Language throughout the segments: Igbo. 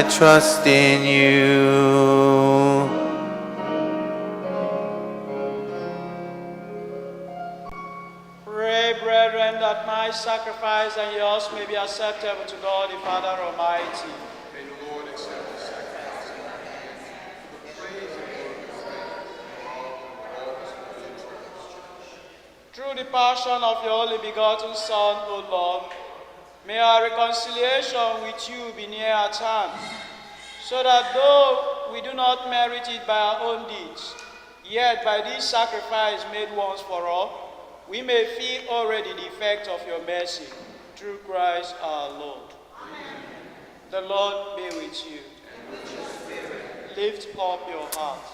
I trust in you. Pray, brethren, that my sacrifice and yours may be acceptable to God the Father Almighty. May the Lord accept the sacrifice at our hands for the praise and glory of his name, for our and all his holy church. Through the passion of your only begotten Son, O Lord, may our reconciliation with you be near at hand, so that though we do not merit it by our own deeds, yet by this sacrifice made once for all, we may feel already the effect of your mercy, through Christ our Lord. Amen. The Lord be with you. Lift up your hearts.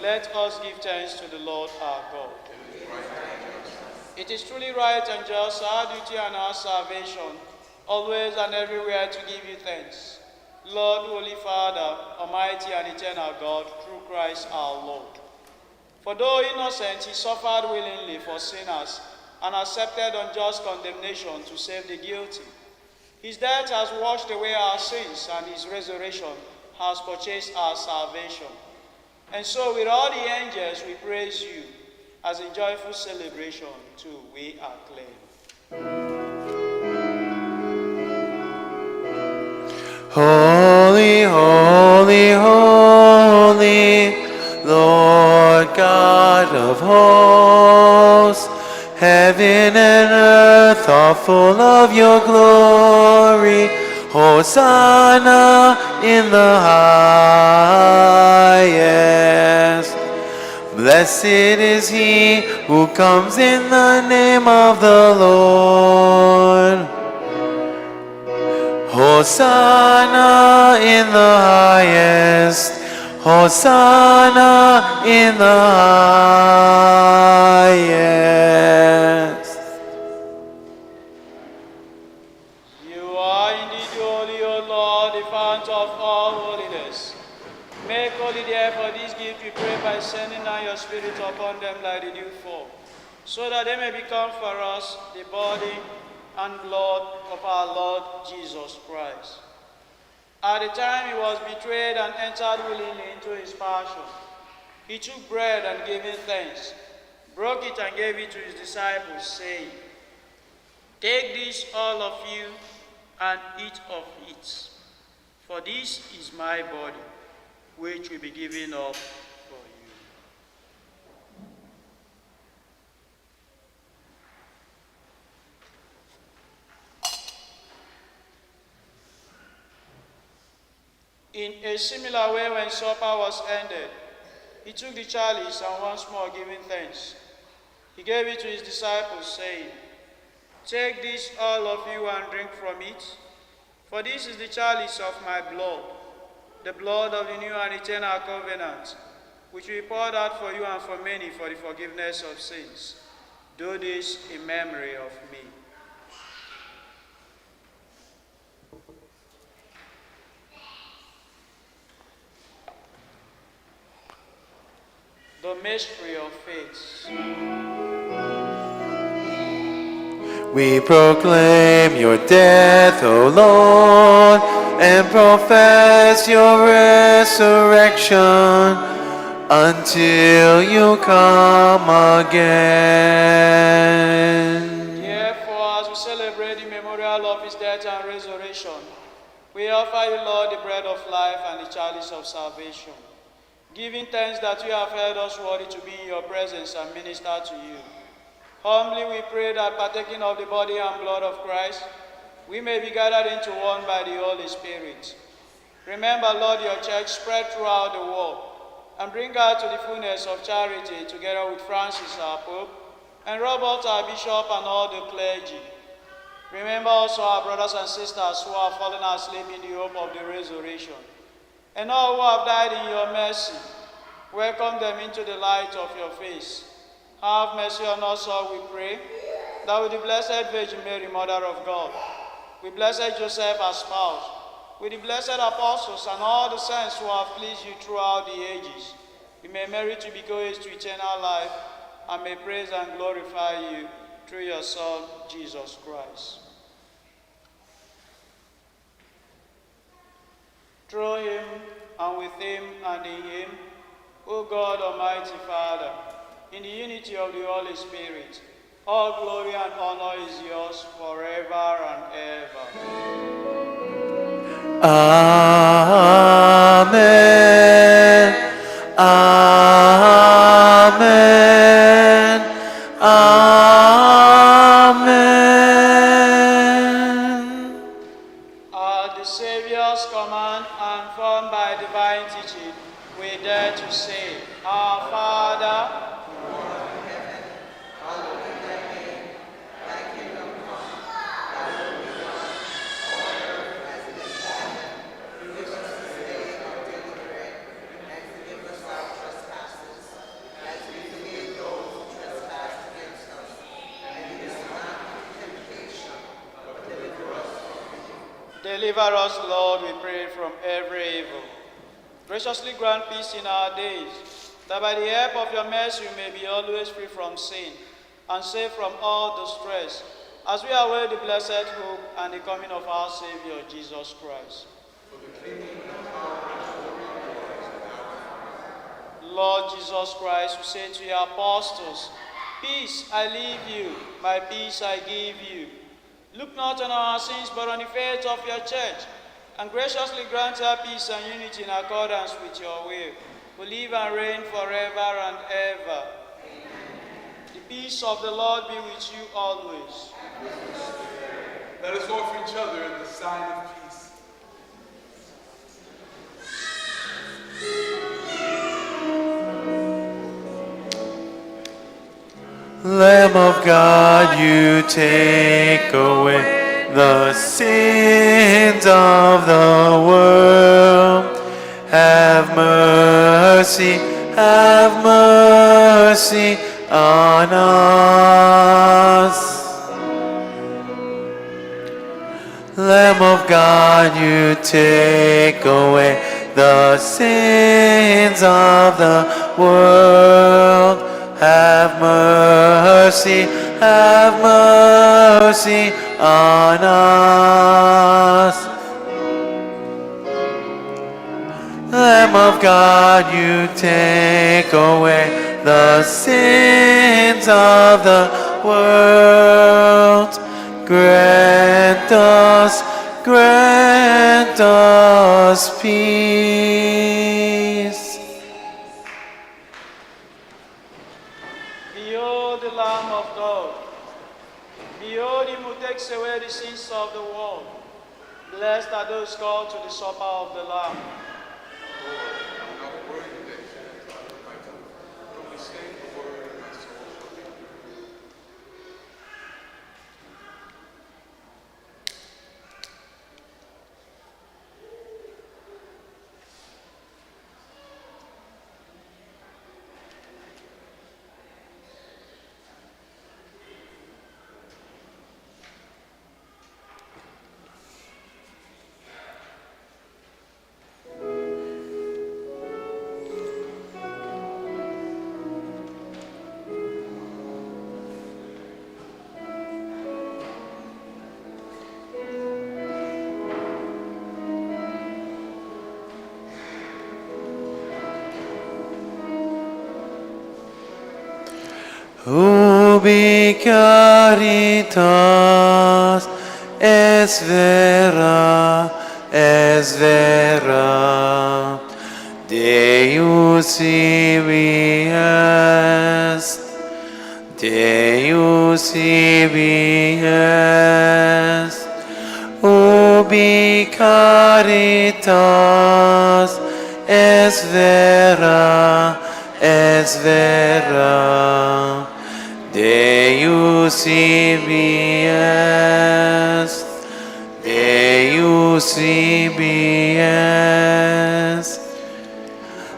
Let us give thanks to the Lord our God. It is truly right and just, our duty and our salvation, always and everywhere to give you thanks. Lord, Holy Father, Almighty and eternal God, through Christ our Lord. For though innocent, he suffered willingly for sinners and accepted unjust condemnation to save the guilty. His death has washed away our sins, and his resurrection has purchased our salvation. And so, with all the angels, we praise you, as in joyful celebration, too, we acclaim. Holy, holy, holy, Lord God of hosts, heaven and earth are full of your glory. Hosanna in the highest. Blessed is he who comes in the name of the Lord. Hosanna in the highest. Hosanna in the highest. You are indeed holy, O Lord, the fount of all holiness. Make holy therefore this gift, we pray, by sending down your Spirit upon them like the dew fall, so that they may become for us the body and blood of our Lord Jesus Christ. At the time he was betrayed and entered willingly into his passion, he took bread and giving thanks, broke it and gave it to his disciples, saying, Take this, all of you, and eat of it, for this is my body, which will be given up for you. In a similar way, when supper was ended, he took the chalice and once more giving thanks, he gave it to his disciples, saying, Take this, all of you, and drink from it, for this is the chalice of my blood, the blood of the new and eternal covenant, which will be poured out for you and for many for the forgiveness of sins. Do this in memory of me. The mystery of faith. We proclaim your death, O Lord, and profess your resurrection until you come again. Therefore, as we celebrate the memorial of his death and resurrection, we offer you, Lord, the bread of life and the chalice of salvation, giving thanks that you have held us worthy to be in your presence and minister to you. Humbly we pray that, partaking of the body and blood of Christ, we may be gathered into one by the Holy Spirit. Remember, Lord, your church spread throughout the world, and bring her to the fullness of charity, together with Francis our Pope, and Robert our Bishop, and all the clergy. Remember also our brothers and sisters who have fallen asleep in the hope of the resurrection, and all who have died in your mercy. Welcome them into the light of your face. Have mercy on us all, we pray, that with the Blessed Virgin Mary, Mother of God, with Blessed Joseph, our spouse, with the blessed apostles and all the saints who have pleased you throughout the ages, we may merit to be co-heirs to eternal life, and may praise and glorify you through your Son, Jesus Christ. Through him, and with him, and in him, O God, Almighty Father, in the unity of the Holy Spirit, all glory and honor is yours forever and ever. Amen. Amen. Amen. At the Savior's command and formed by divine teaching, we dare to say, Our Father, Deliver us, Lord, we pray, from every evil. Graciously grant peace in our days, that by the help of your mercy we may be always free from sin and safe from all distress, as we await the blessed hope and the coming of our Savior, Jesus Christ. Lord Jesus Christ, who said to your apostles, Peace I leave you, my peace I give you. Look not on our sins, but on the faith of your church, and graciously grant her peace and unity in accordance with your will, who live and reign forever and ever. Amen. The peace of the Lord be with you always. Let us offer each other the sign of peace. Lamb of God, you take away the sins of the world. Have mercy on us. Lamb of God, you take away the sins of the world. Have mercy on us. Lamb of God, you take away the sins of the world. Grant us peace. Behold the Lamb of God. Behold him who takes away the sins of the world. Blessed are those called to the supper of the Lamb. Lord, I am not worthy that you should enter under my roof, but only say the word, and my soul shall be healed. Ubi caritas es vera, Deus ibi est, Deus ibi est. Ubi caritas es vera, Deus ibi est, Deus ibi est.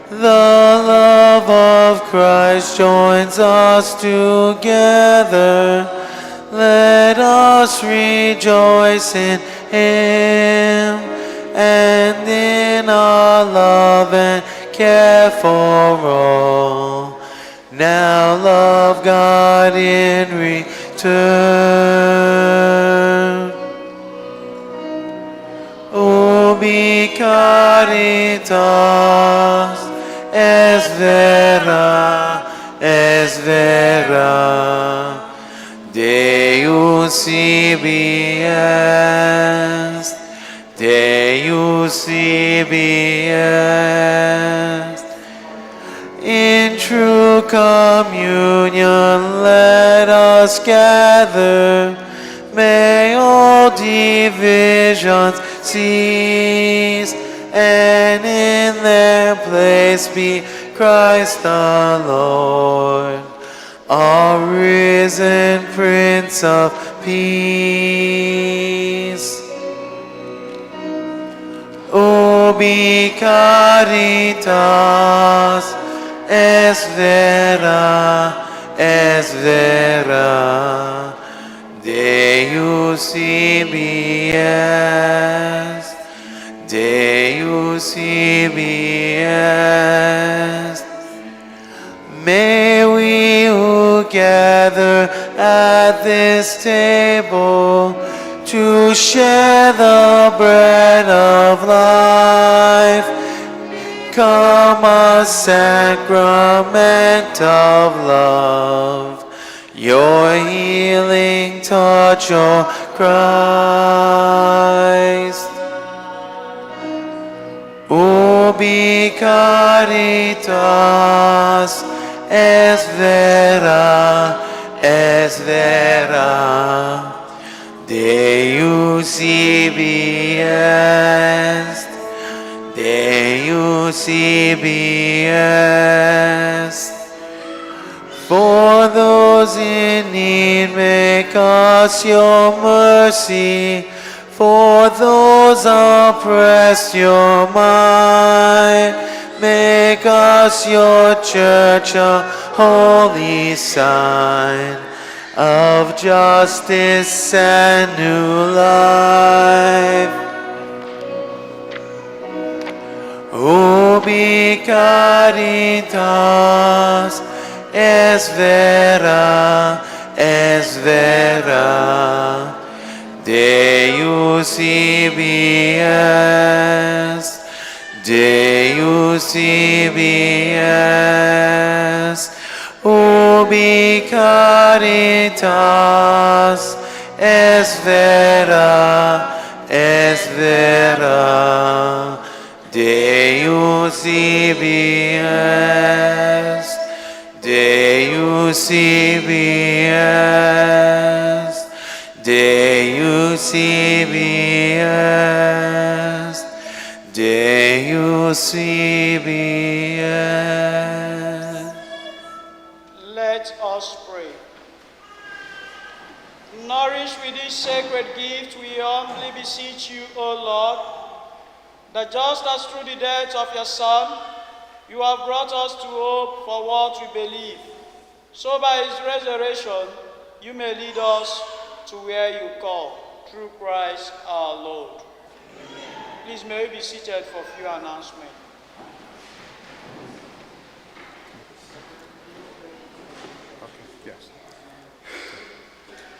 The love of Christ joins us together. Let us rejoice in him and in our love and care for all. Now love God in return. Ubi caritas est vera, est vera, Deus ibi est, Deus ibi est. In true communion let us gather, may all divisions cease, and in their place be Christ the Lord, our risen Prince of Peace. Ubi caritas est vera, Deus ibi est, Deus ibi est. May we who gather at this table to share the bread of life, come a sacrament of love, your healing touch, O Christ. Ubi caritas est vera, Deus ibi est, Deus ibi est. For those in need, make us your mercy. For those oppressed, your might. Make us your church a holy sign of justice and new life. Ubi caritas est vera, Deus ibi est, Deus ibi est. Ubi caritas est vera, Deus ibi est, Deus ibi est, Deus ibi est, Deus ibi est. Let us pray. Nourish with this sacred gift, we humbly beseech you, O Lord, that just as through the death of your Son, you have brought us to hope for what we believe, so by his resurrection, you may lead us to where you call, through Christ our Lord. Please may we be seated for a few announcements. Okay, yes.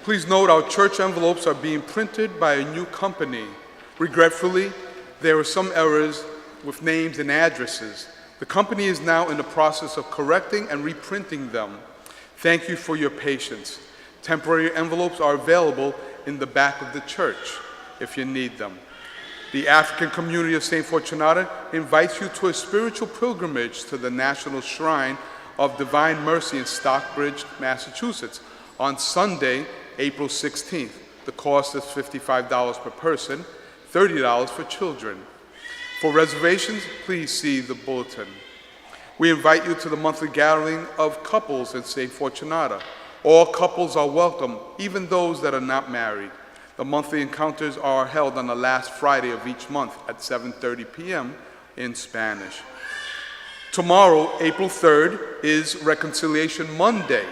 Please note our church envelopes are being printed by a new company. Regretfully, there are some errors with names and addresses. The company is now in the process of correcting and reprinting them. Thank you for your patience. Temporary envelopes are available in the back of the church if you need them. The African community of St. Fortunata invites you to a spiritual pilgrimage to the National Shrine of Divine Mercy in Stockbridge, Massachusetts, on Sunday, April 16th. The cost is $55 per person, $30 for children. For reservations, please see the bulletin. We invite you to the monthly gathering of couples in St. Fortunata. All couples are welcome, even those that are not married. The monthly encounters are held on the last Friday of each month at 7:30 p.m. in Spanish. Tomorrow, April 3rd, is Reconciliation Monday.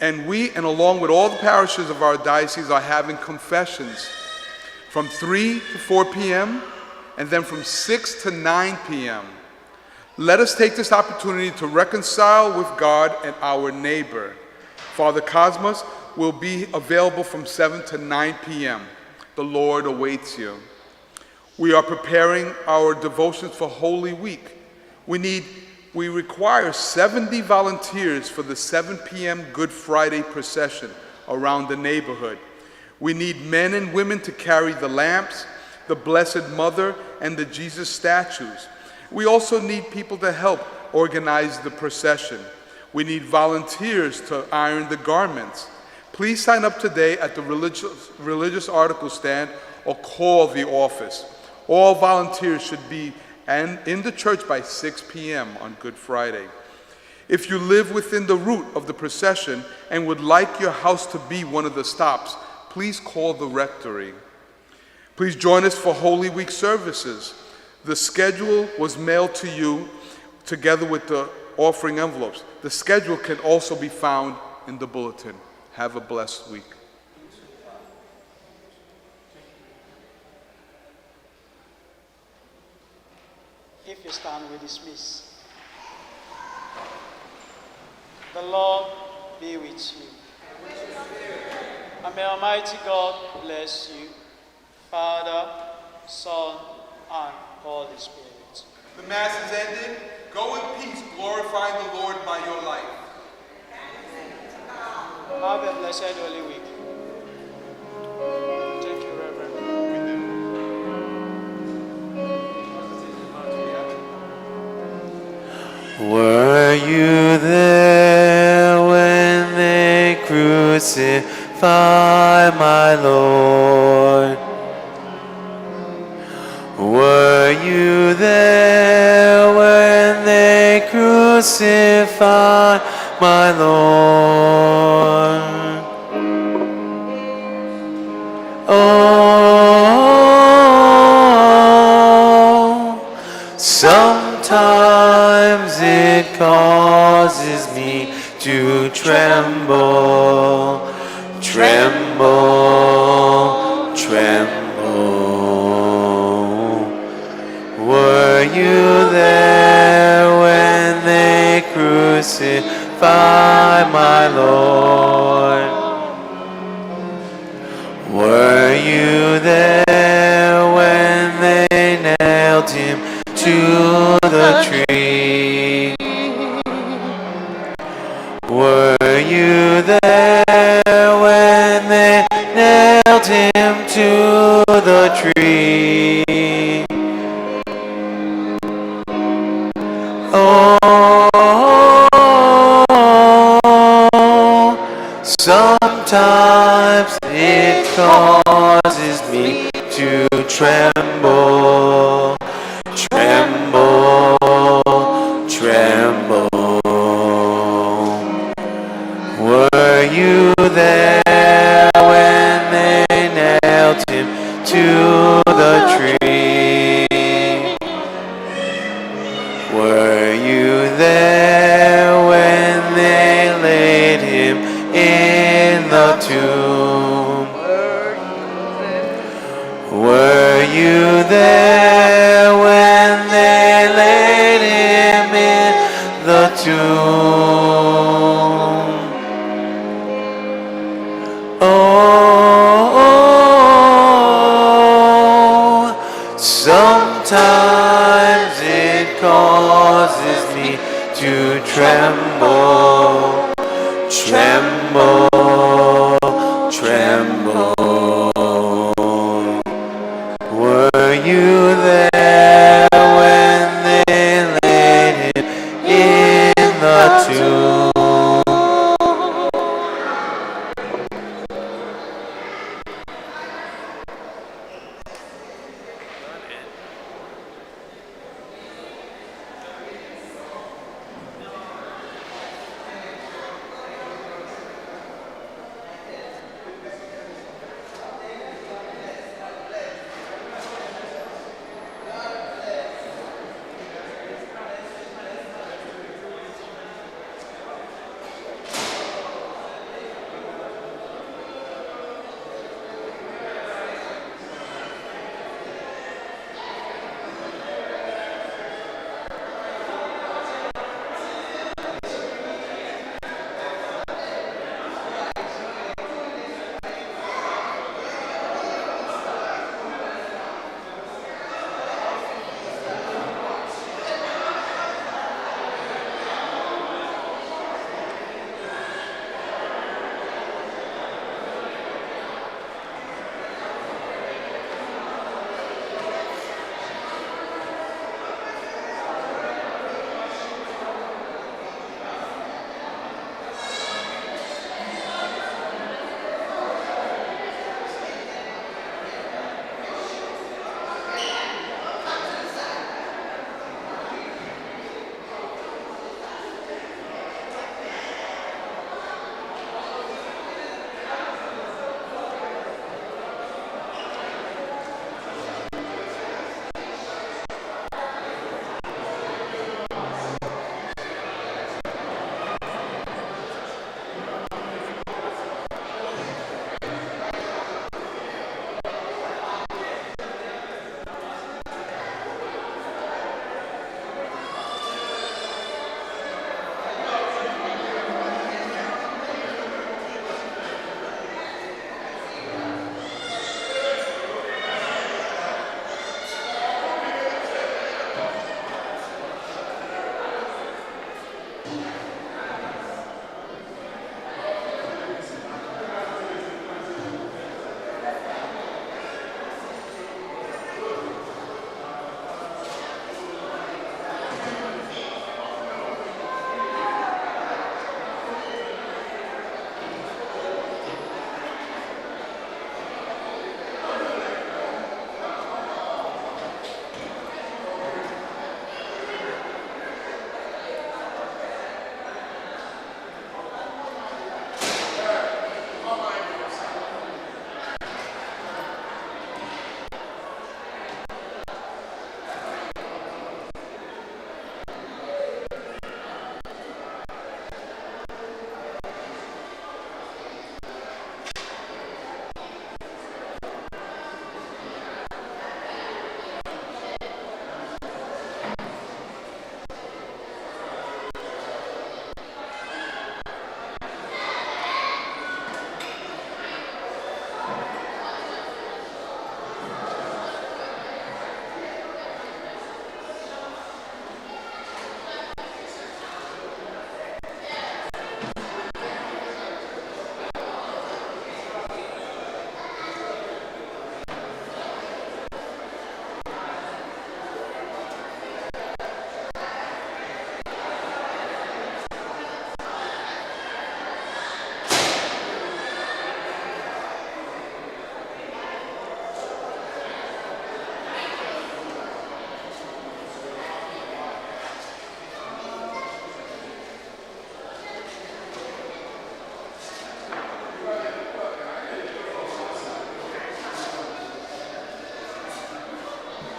And we, and along with all the parishes of our diocese, are having confessions from 3 to 4 p.m. and then from 6 to 9 p.m. Let us take this opportunity to reconcile with God and our neighbor. Father Cosmas will be available from 7 to 9 p.m. The Lord awaits you. We are preparing our devotions for Holy Week. We require 70 volunteers for the 7 p.m. Good Friday procession around the neighborhood. We need men and women to carry the lamps, the Blessed Mother, and the Jesus statues. We also need people to help organize the procession. We need volunteers to iron the garments. Please sign up today at the religious article stand or call the office. All volunteers should be in the church by 6 p.m. on Good Friday. If you live within the route of the procession and would like your house to be one of the stops, please call the rectory. Please join us for Holy Week services. The schedule was mailed to you together with the offering envelopes. The schedule can also be found in the bulletin. Have a blessed week. If you stand, we dismiss. The Lord be with you. And may Almighty God bless you, Father, Son, and Holy Spirit. The Mass is ended. Go in peace, glorifying the Lord by your life. Have a blessed Holy Week. Thank you, Reverend. Were you there when they crucified my Lord? Were you there when they crucified my Lord? Oh, sometimes it causes me to tremble, tremble, tremble. Were you there when they crucified my Lord? Were you there when they nailed him to the tree? Were you there when they nailed him to the tree? Oh, sometimes it causes me to tremble, tremble, tremble. Were you there when they nailed him to the tree? Were you there when they laid him in the tomb? Were you there when they laid him in the tomb? Oh, sometimes it causes me to tremble, tremble, tremble. Were you there when they laid him in the tomb?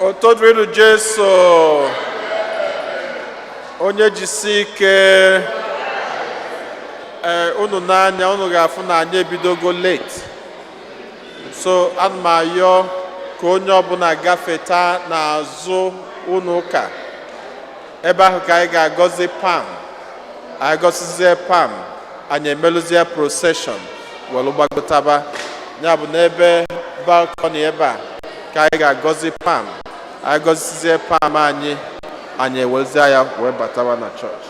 Otito dịrị Jesu. Onye jisi ike. Ee, unu n'anya unu ga-afụ na anyị ebidogo late. So ana m ayọ ka onye ọbụla gafeta n'azụ unu ụka. Ebe ahụ ka anyị ga-agọzi palm. Anyị gọzizie palm, anyị emelụzie procession welu gbagotaba. Ya bụ n'ebe balcony ebe a ka anyị ga-agọzi palm. Anyị gọzizie palm anyị, anyị ewezie ya wee batawa na chọọchị.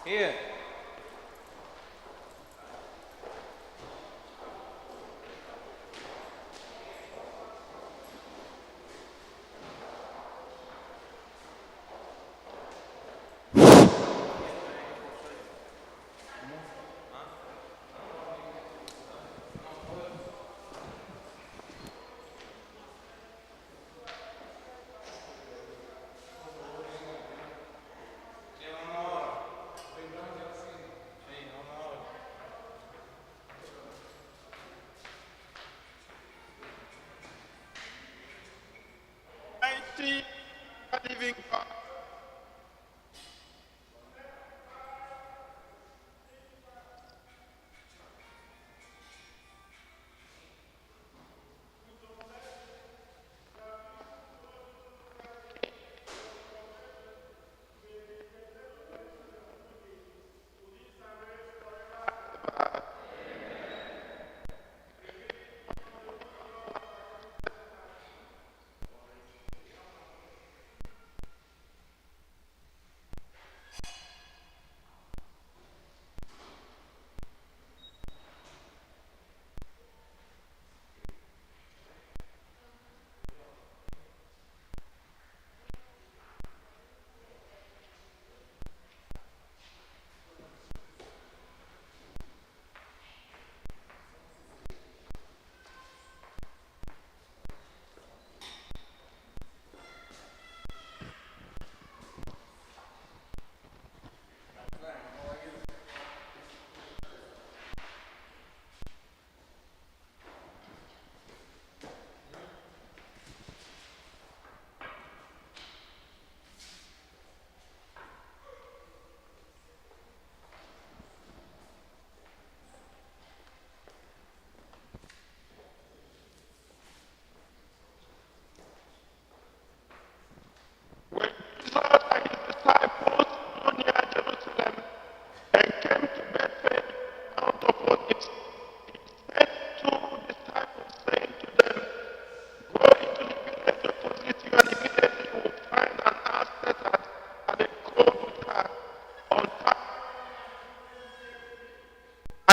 Here. Mighty living God.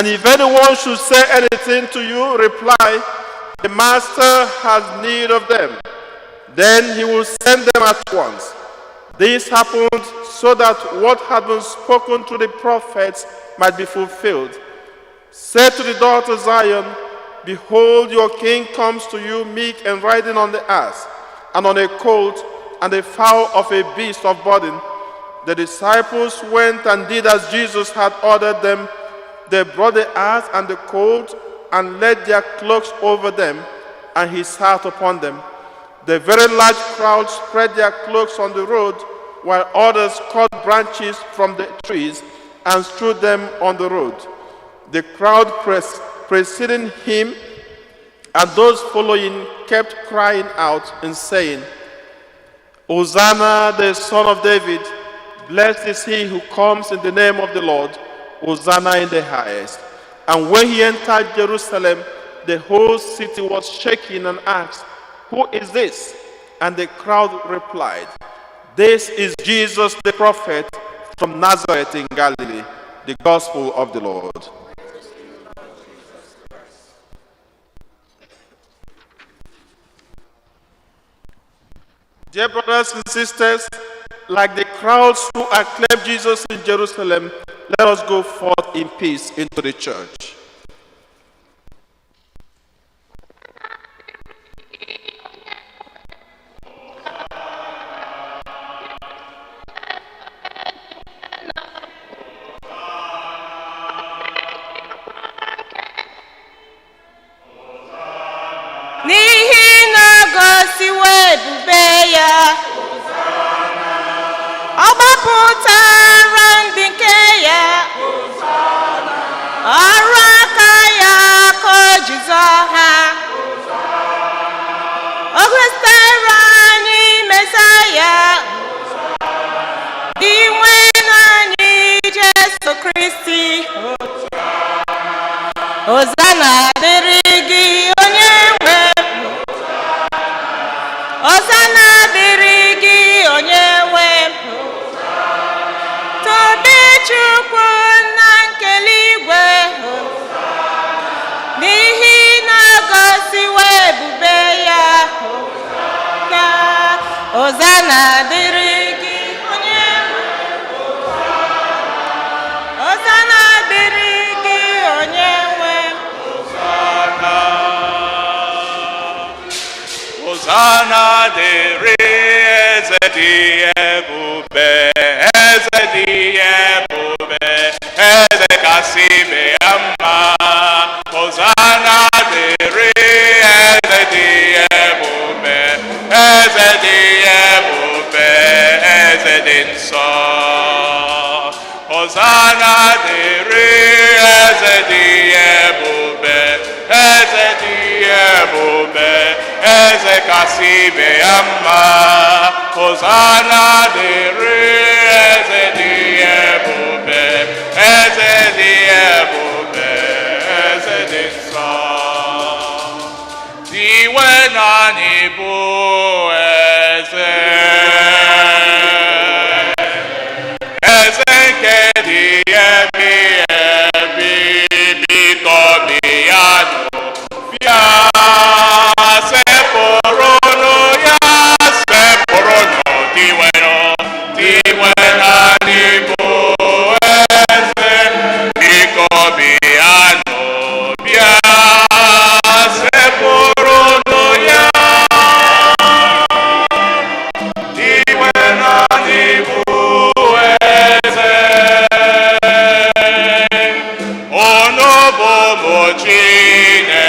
And if anyone should say anything to you, reply, 'The master has need of them.' Then he will send them at once." This happened so that what had been spoken to the prophets might be fulfilled. "Say to the daughter Zion, 'Behold, your king comes to you meek and riding on the ass, and on a colt, and the foal of a beast of burden.'" The disciples went and did as Jesus had ordered them. They brought the ass and the colt and laid their cloaks over them, and he sat upon them. The very large crowd spread their cloaks on the road, while others cut branches from the trees and strewed them on the road. The crowd preceding him and those following kept crying out and saying, "Hosanna, the Son of David! Blessed is he who comes in the name of the Lord! Hosanna in the highest!" And when he entered Jerusalem, the whole city was shaken and asked, "Who is this?" And the crowd replied, "This is Jesus the prophet from Nazareth in Galilee." The gospel of the Lord. Dear brothers and sisters, like the crowds who acclaimed Jesus in Jerusalem, let us go forth in peace into the church. N'ihi na o gosiwo ebube ya, ọ gbapụtara ndị nke ya, ọrụ aka ya ka o ji zọọ ha. O gositere anyị Mesaya, dị nwe anyị Jesu Kristi. Hosana dịrị gị, onye nwe m. Hosana dịrị gị, onye nwe m. Tobe Chukwu na nke eluigwe, n'ihi na o gosiwo ebube ya. Na Hosana dịrị gị, onye nwe m. Hosana dịrị gị, onye nwe m. Hosanna dịrị eze dị ebube, eze dị ebube, eze kasị ibe ya mma. Hosanna dịrị eze dị ebube, eze dị ebube, eze dị nsọ. Hosanna dịrị eze dị ebube, eze dị ebube, eze kasị ibe ya mma. Hosanna dịrị eze dị ebube, eze dị ebube, eze dị nsọ. Iwe naanị bụ eze, eze nke dị ebi ebi, biko bịanụ, bịa sepụrụnụ ya, sepụrụnụ Dinwenụ. Dinwenụ bụ eze, biko bịanụ, bịa sepụrụnụ ya. Dinwenụ bụ eze. Unu bụ ụmụ Chineke,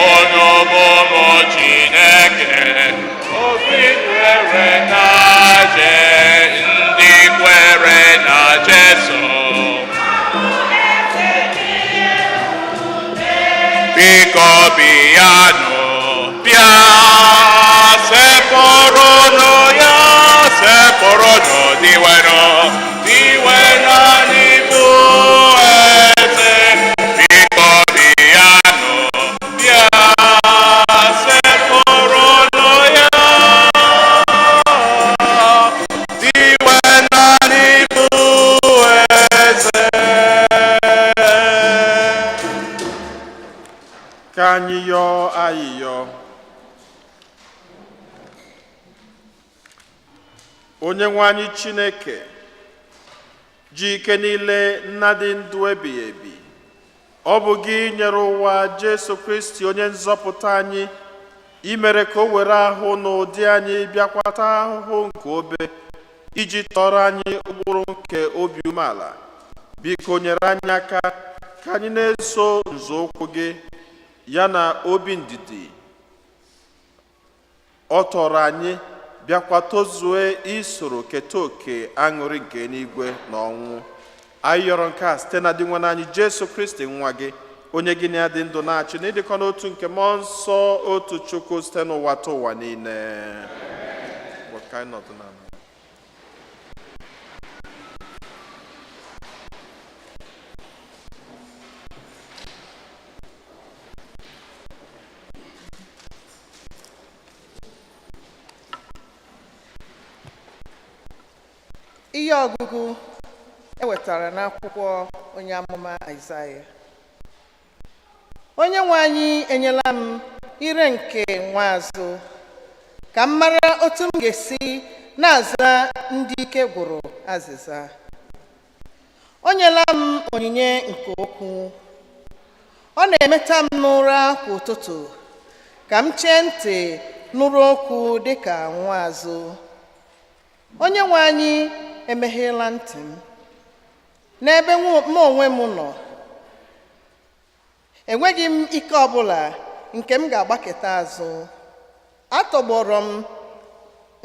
unu bụ ụmụ Chineke, obi kwere na Je, ndị kwere na Jesu. Biko bịanụ, bịa sepụrụnụ ya, sepụrụnụ Dinwenụ. Dinwenụ bụ eze, biko bịanụ, bịa sepụrụnụ ya. Dinwenụ bụ eze. Ka anyị yọọ ayịyọ. Onye nwe anyị Chineke ji ike niile, nna dị ndụ ebighị ebi, ọ bụ gị nyere ụwa Jesu Kristi onye nzọpụta anyị, imere ka o were ahụ n'ụdị anyị bịakwata ahụhụ nke obe iji tọrọ anyị ụkpụrụ nke obi umeala. Biko nyere anyị aka ka anyị na-eso nzọụkwụ gị ya na obi ndidi ọ tọrọ anyị, bịakwa tozue isoro keta oke aṅụrị nke eluigwe na ọnwụ. Anyị yọrọ nke a site na Dinwenụ anyị Jesu Kristi, nwa gị, onye gị na ya dị ndụ na-achị na ịdịkọ n'otu nke mmụọ nsọ, otu Chukwu, site n'ụwa ta ụwa niile. Ka anyị nọdụ n'ala. Ihe ọgụgụ ewetara n'akwụkwọ onye amụma Aịzaya. Onye nwe anyị enyela m ire nke nwaazụ ka m mara otu m ga-esi na-aza ndị ike gwụrụ azịza. O nyela m onyinye nke okwu. Ọ na-emeta m n'ụra kwa ụtụtụ ka m chee ntị nụrụ okwu dịka nwaazụ. Onye nwe anyị emegheela ntị m n'ebe mụ onwe m nọ. Enweghị m ike ọbụla nke m ga-agbaketa azụ. Atọgbọrọ m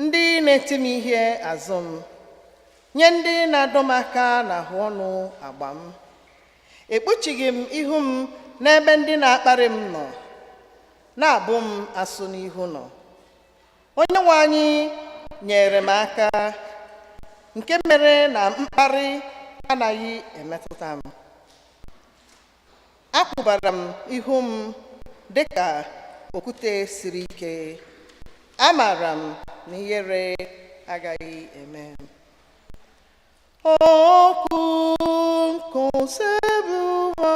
ndị na-eti m ihe azụ m nye ndị na-adọ m aka n'ahụ ọnụ agba m. Ekpuchighị m ihu m n'ebe ndị na-akparị m nọ, na-abụ m asụ n'ihu nọ. Onye nwe anyị nyere m aka, nke mere na mkparị anaghị emetụta m. Akwụbara m ihu m dịka okwute siri ike. Amaara m na ihere agaghị eme m. Okwu nke Osebụwa.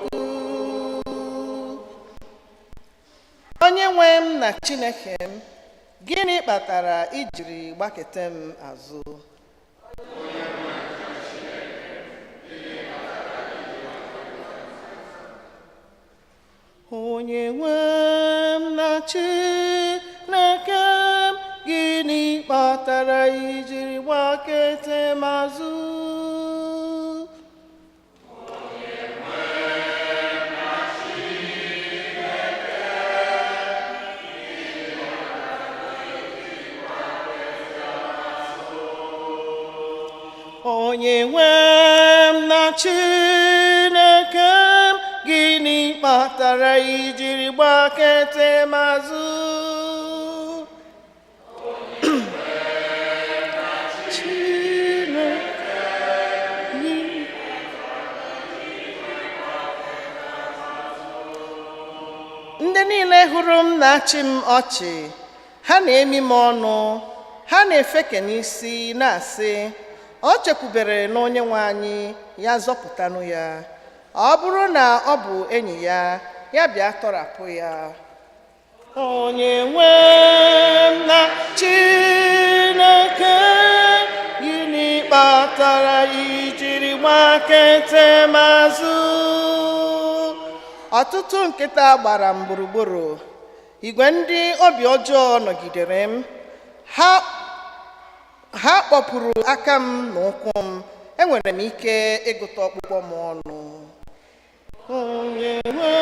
Chukwu. Onye nwe m na Chineke m, gịnị kpatara ijiri gbakete m azụ? Onye nwe m na Chineke m, gịnị kpatara ijiri gbakete m azụ? Onye nwe m na Chineke m, gịnị kpatara ijiri gbakete m azụ? Chineke. Ndị niile hụrụ m na-achị m ọchị, ha na-emi m ọnụ, ha na-efeke n'isi na-asị, o chekwubere n'Onye nwe anyị, ya zọpụtanụ ya. Ọ bụrụ na ọ bụ enyi ya, ya bịa tọrapụ ya. Onye nwe m na Chineke, gịnị kpatara ijiri gbakete m azụ? Ọtụtụ nkịta gbara m gburugburu, igwe ndị obi ọjọọ nọgidere m. Ha kpọpụrụ aka m na ụkwụ m, enwere m ike ịgụta ọkpụkpọ m ọnụ. Onye nwe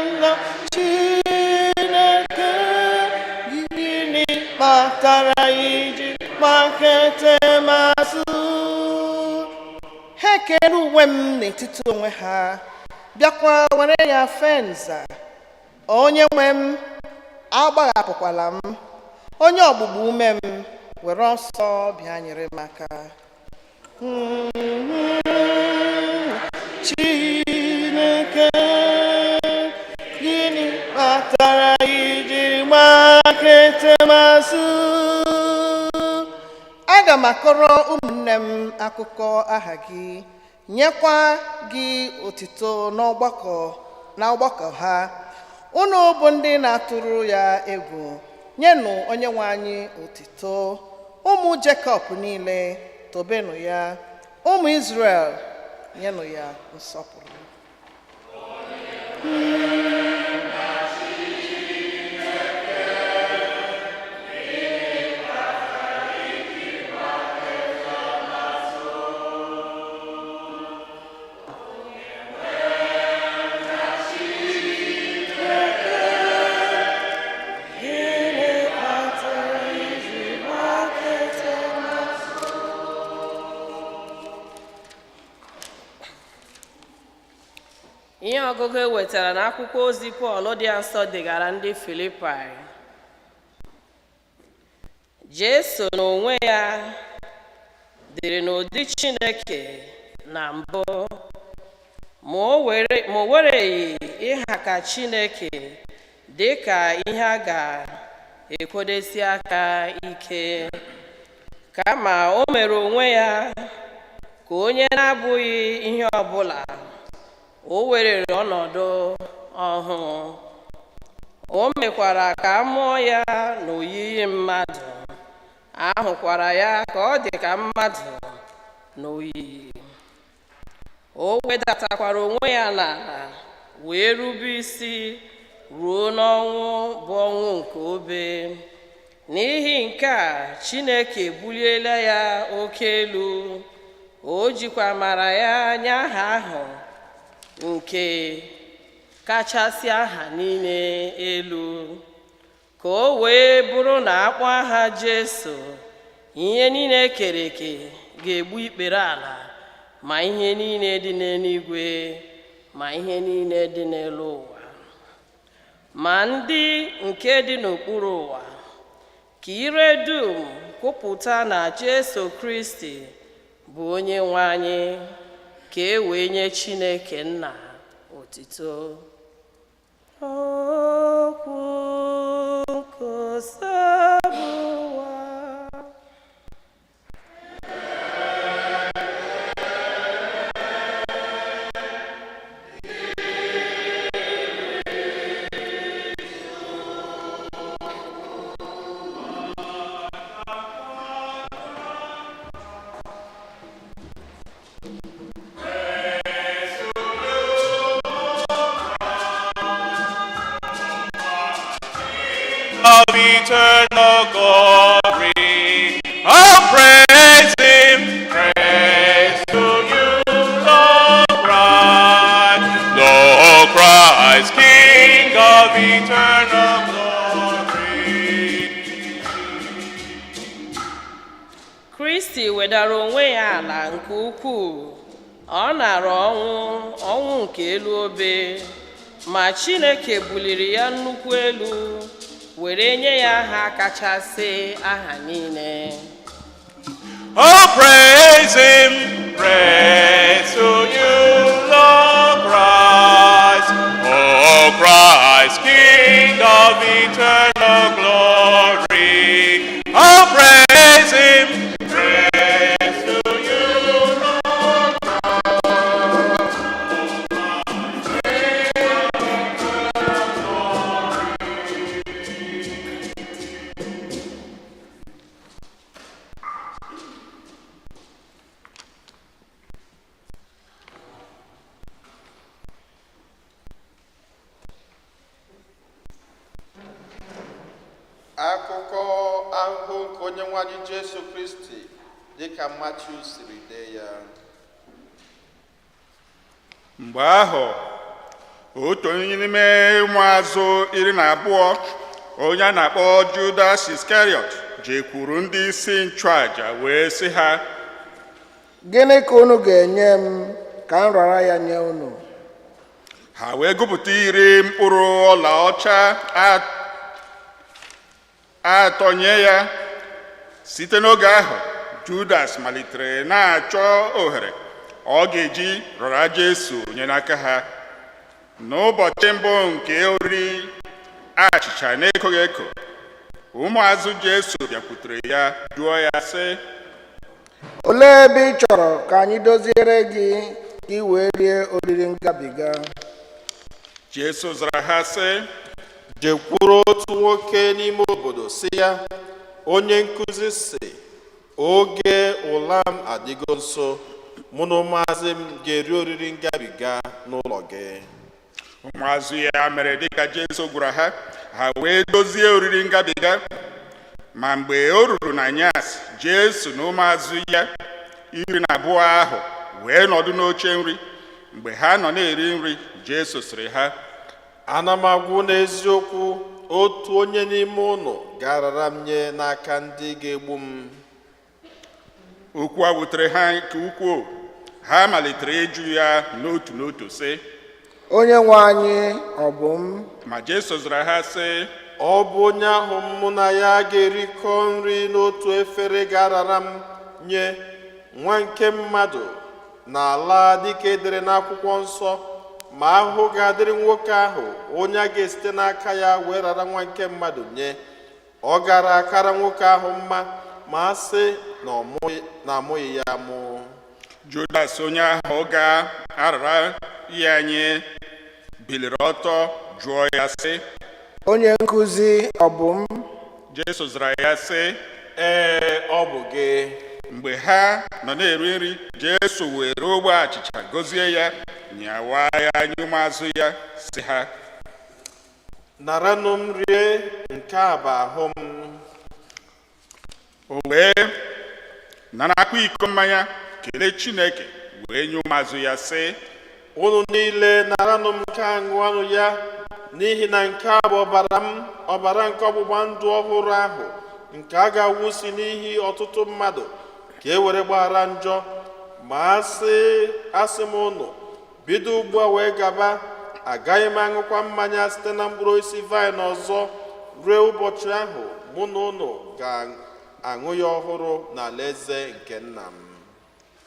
m na Chineke, gịnị kpatara iji gbakete m azụ? Ha ekere uwe m n'etiti onwe ha, bịakwa were ya fee nza. Onye nwe m, agbahapụkwala m. Onye ọgbụgba ume m, were ọsọ bịa nyere m aka. Chineke, gịnị kpatara iji gbaketa m azụ. Aga m akọrọ ụmụnne m akụkọ aha gị, nyekwa gị otito n'ọgbakọ n'ọgbakọ ha. Unu bụ ndị na-atụrụ ya egwu, nyenụ Onyenwe anyị otito. Ụmụ Jekọb niile, tobenụ ya. Ụmụ Izrel, nyenụ ya nsọpụrụ. Gịnị kpatara iji gbaketa m azụ? Ihe ọgụgụ e wetara n'akwụkwọ ozi Pọl dị nsọ degara ndị Filipaị. Jesu n'onwe ya dịrị n'ụdị Chineke na mbụ, ma o wereghị ịha ka Chineke dị ka ihe a ga-ekwodesi aka ike, kama o mere onwe ya ka onye na-abụghị ihe ọbụla. O werere ọnọdụ ọhụụ, o mekwara ka a mụọ ya n'oyiyi mmadụ, a hụkwara ya ka ọ dị ka mmadụ n'oyiyi. O wedatakwara onwe ya n'ala wee rube isi ruo n'ọnwụ, bụ ọnwụ nke obe. N'ihi nke a, Chineke ebuliela ya oke elu, o jikwa amara ya nye aha ahụ nke kachasị aha niile elu, ka o wee bụrụ na akpọ aha Jesu, ihe niile ekere eke ga-egbu ikpere ala, ma ihe niile dị n'eluigwe, ma ihe niile dị n'elu ụwa, ma ndị nke dị n'okpuru ụwa, ka ire dum kwupụta na Jesu Kristi bụ Onye nwe anyị, ka e wee nye Chineke Nna otito. Okwu nke Osebụwa. Of eternal glory. Oh, praise him, praise to you, Lord Christ, Lord Christ, King of eternal glory. Kristi wedara onwe ya ala nke ukwuu, ọ nara ọnwụ, ọnwụ nke elu obe, ma Chineke buliri ya nnukwu elu, were nye ya aha kachasị aha niile. Oh, praise him, praise to you, Lord Christ, oh, Christ, King of eternal glory. Oh, praise him, praise to you, Lord. Akụkọ ahụhụ nke Onye nwe anyị Jesu Kristi dịka Matiu siri dee ya. Mgbe ahụ, otu onye n'ime ụmụazụ 12, onye a na-akpọ Judas Iskariot, jekwuru ndị isi nchụaja wee sị ha, Gịnị ka unu ga-enye m ka m rara ya nye unu? Ha wee gụpụta 10 mkpụrụ ọlaọcha 3 nye ya. Site n'oge ahụ, Judas malitere na-achọ ohere ọ ga-eji rara Jesu nye n'aka ha. N'ụbọchị mbụ nke oriri achịcha na-ekoghị eko, Ụmụazụ Jesu bịakwutere ya jụọ ya sị, Olee ebe ị chọrọ ka anyị doziere gị ka ị wee rie oriri ngabiga? Jesu zara ha sị, Jekwuru otu nwoke n'ime obodo sị ya, onye nkụzi sị, oge ụla m adịgo nso, mụ na ụmụazị m ga-eri oriri ngabiga n'ụlọ gị. Ụmụazụ ya mere dịka Jesu gwara ha, ha wee dozie oriri ngabiga. Ma mgbe o ruru n'anyasị, Jesu na ụmụazụ ya 12 ahụ wee nọdụ n'oche nri. Mgbe ha nọ na-eri nri, Jesu sịrị ha, Ana m agwụ n'eziokwu, otu onye n'ime unu ga-arara m nye n'aka ndị ga-egbu m. Okwu a wutere ha nke ukwuu. Ha malitere ịjụ ya n'otu n'otu sị, Onye nwe anyị, ọ bụ m? Ma Jesu zara ha sị, Ọ bụ onye ahụ mụ na ya ga-erikọ nri n'otu efere ga-arara m nye. Nwa nke mmadụ n'ala dịka edere n'akwụkwọ nsọ, ma ahụhụ ga-adịrị nwoke ahụ onye a ga-esite n'aka ya wee rara nwa nke mmadụ nye. Ọ gara akara nwoke ahụ mma ma a sị na amụghị ya amụ. Judas onye ahụ ga-arara ya nye biliri ọtọ jụọ ya sị, Onye nkụzi, ọ bụ m? Jesu zara ya sị, Ee, ọ bụ gị. Mgbe ha nọ na-eri nri, Jesu were ogbe achịcha gọzie ya, nyawa ya nye ụmụazụ ya, sị ha, Naranụ m rie, nke a bụ ahụ m. O wee narakwa iko mmanya, kelee Chineke, wee nye ụmụazụ ya sị, Unu niile naranụ m nke a ṅụọnụ ya, n'ihi na nke a bụ ọbara m, ọbara nke ọgbụgba ndụ ọhụrụ ahụ, nke a ga-awụsi n'ihi ọtụtụ mmadụ ka e were gbaghara njọ. Ma asị m unu, bido ugbu a wee gaba, agaghị m aṅụkwa mmanya site na mkpụrụ osisi vaịn ọzọ ruo ụbọchị ahụ mụ na unu ga-aṅụ ya ọhụrụ n'alaeze nke nna m.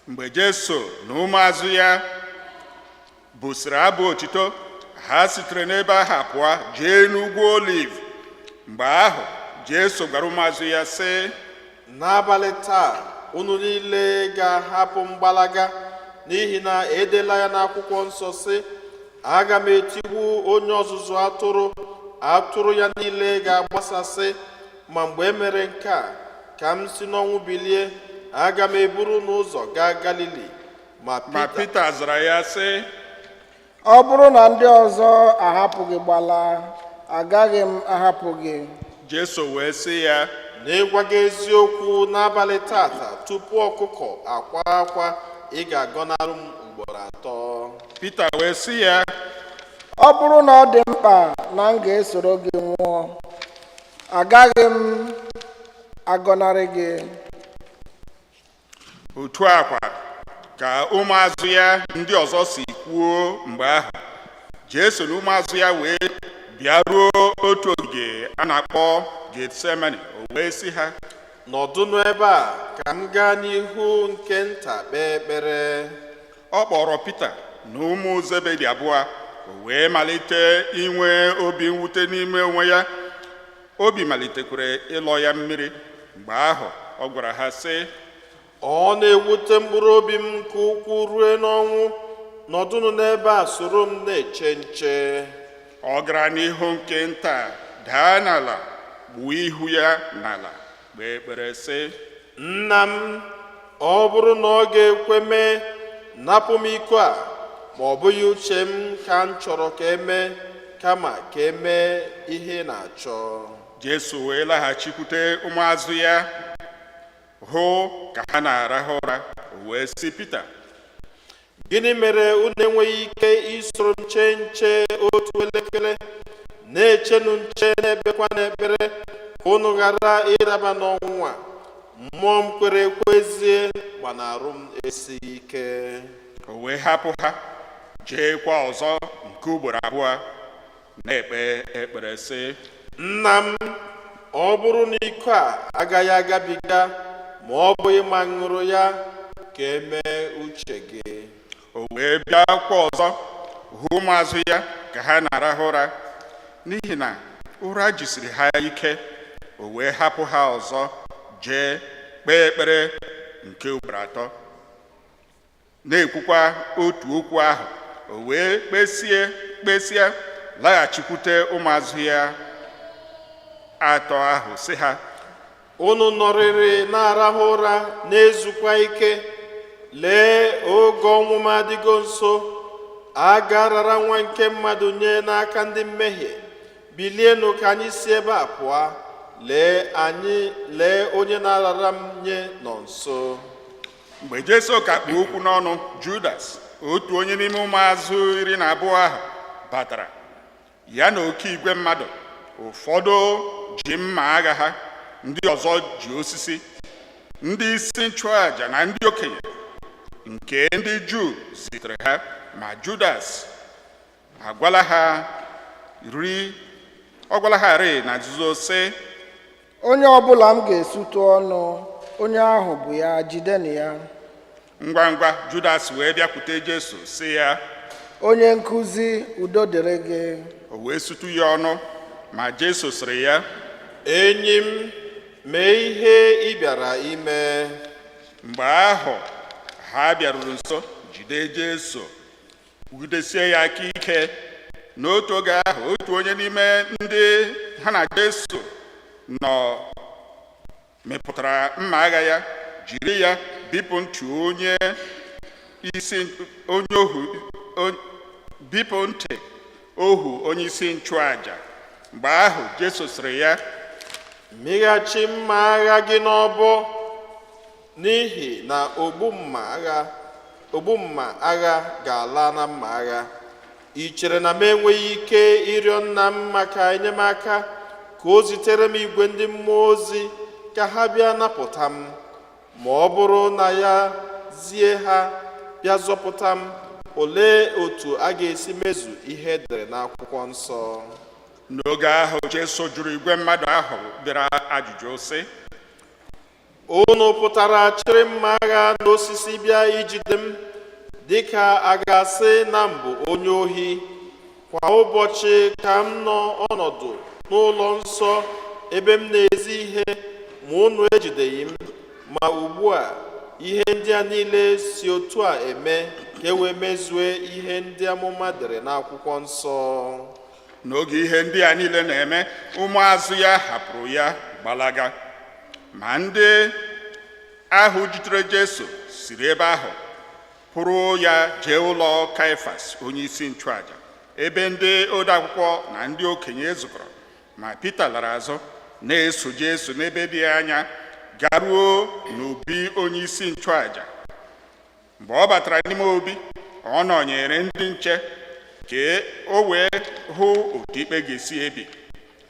Mgbe Jesu na ụmụazụ ya bụsịrị abụ otito, ha sitere n'ebe ahụ pụọ jee n'ugwu Oliv. Mgbe ahụ, Jesu gwara ụmụazụ ya sị, N'abalị taa unu niile ga-ahapụ mgbalaga, n'ihi na edela ya n'akwụkwọ nsọ sị, aga m etigbu onye ọzụzụ atụrụ, atụrụ ya niile ga-agbasasị. Ma mgbe e mere nke a, ka m si n'ọnwụ bilie, aga m eburu n'ụzọ gaa Galili. Ma Ma Pita Pita zara ya sị, Ọ bụrụ na ndị ọzọ ahapụ gị gbalaa, agaghị m ahapụ gị. Jesu wee sị ya, N'ịgwa gị eziokwu, n'abalị tata, tupu ọkụkọ akwa akwa, ị ga-agọnarụ m ugboro atọ. Pita wee sị ya, Ọ bụrụ na ọ dị mkpa na m ga-esoro gị nwụọ, agaghị m agọnarị gị. Otu a kwa ka ụmụazụ ya ndị ọzọ si kwuo. Mgbe ahụ, Jesu na ụmụazụ ya wee bịaruo otu ogige a na-akpọ Getsemani. O wee sị ha, Nọdụnụ ebe a ka m gaa n'ihu nke nta kpee ekpere. Ọ kpọrọ Pita na ụmụ Zebedi abụọ, o wee malite inwe obi mwute n'ime onwe ya. Obi malitekwara ịlọ ya mmiri. Mgbe ahụ, ọ gwara ha sị, Ọ na-ewute mkpụrụ obi m nke ukwuu rue n'ọnwụ. Nọdụnụ n'ebe a soro m na-eche nche. Ọ gara n'ihu nke nta, daa n'ala, gbuo ihu ya n'ala, kpee ekpere sị, Nna m, ọ bụrụ na ọ ga-ekwe mee, napụ m iko a, ma ọ bụghị uche m ka m chọrọ ka emee, kama ka emee ihe ị na-achọ. Jesu wee laghachikwute ụmụazụ ya, hụ ka ha na-arahụ ụra. O wee sị Pita, Gịnị mere unu enweghị ike isoro m chee nche otu elekere? Na-echenụ nche, na-ekpekwa n'ekpere, ka unu ghara ịdaba n'ọnwụnwa. Mmụọ m kwere ekwezie, mana arụ m esighị ike. O wee hapụ ha, jeekwa ọzọ nke ugboro abụọ, na-ekpe ekpere sị, Nna m, ọ bụrụ na iko a agaghị agabiga ma ọ bụghị ma m ṅụrụ ya, ka emee uche gị. O wee bịakwa ọzọ hụ ụmụazụ ya ka ha na-arahụ ụra, n'ihi na ụra jisiri ha ike. O wee hapụ ha ọzọ jee kpee ekpere nke ugboro atọ, na-ekwukwa otu okwu ahụ. O wee kpesịa laghachikwute ụmụazụ ya atọ ahụ, sị ha: Unu nọrịrị na-arahụ ụra, na-ezukwa ike? Lee, oge ọnwụ m adịgo nso. A ga-arara Nwa nke mmadụ nye n'aka ndị mmehie. Bilienụ ka anyị si ebe a pụọ. Lee anyị, lee, onye na-arara m nye nọ nso. Mgbe Jesu ka kpu okwu n'ọnụ, Judas, otu onye n'ime ụmụazụ 12 ahụ, batara, ya na oke igwe mmadụ. Ụfọdụ ji mma agha ha, ndị ọzọ ji osisi. Ndị isi nchụàjà na ndị okenye nke ndị Juu zitere ha. Ma Judas agwala ha ri ọ gwala ha rịị na nzuzo, sị: Onye ọbụla m ga-esutụ ọnụ, onye ahụ bụ ya, jidenụ ya. Ngwa ngwa, Judas wee bịakwute Jesu, sị ya: Onye nkụzi, udo dịrị gị. O wee sutu ya ọnụ. Ma Jesu sịrị ya: Enyi m, mee ihe ị bịara ime. Mgbe ahụ ha bịaruru nso jide Jesu, kwugidesie ya aka ike. N'otu oge ahụ, otu onye n'ime ndị ha na Jesu nọ mịpụtara mma agha ya, jiri ya bipụ ntị onye isi onye ohu bipụ ntị ohu onye isi nchụaja. Mgbe ahụ Jesu sịrị ya: Mịghachi mma agha gị n'ọbọ, n'ihi na ogbu mma agha ga-ala na mma agha. Ị chere na m enweghị ike ịrịọ nna m maka enyemaka ka o zitere m igwe ndị mmụọ ozi ka ha bịa napụta m? Ma ọ bụrụ na ya zie ha bịa zọpụta m, olee otu a ga-esi mezu ihe edere n'akwụkwọ nsọ? N'oge ahụ, Jesu jụrụ igwe mmadụ ahụ bịara ajụjụ, sị: Unu pụtara chịrị mma agha na osisi bịa ijide m dịka a ga-asị na m bụ onye ohi? Kwa ụbọchị ka m nọ ọnọdụ n'ụlọ nsọ ebe m na-ezi ihe, ma unu ejideghị m. Ma ugbu a ihe ndị a niile si otu a eme ka e wee mezue ihe ndị amụma dere n'akwụkwọ nsọ. N'oge ihe ndị a niile na-eme, ụmụazụ ya hapụrụ ya gbalaga. Ma ndị ahụ jidere Jesu siri ebe ahụ pụrụ ya jee ụlọ Kaịfas onye isi nchụaja, ebe ndị odeakwụkwọ na ndị okenye zukọrọ. Ma Pita lara azụ, na-eso Jesu n'ebe dị anya, garuo n'obi onye isi nchụaja. Mgbe ọ batara n'ime obi, ọ nọnyere ndị nche ka o wee hụ otu ikpe ga-esi ebi.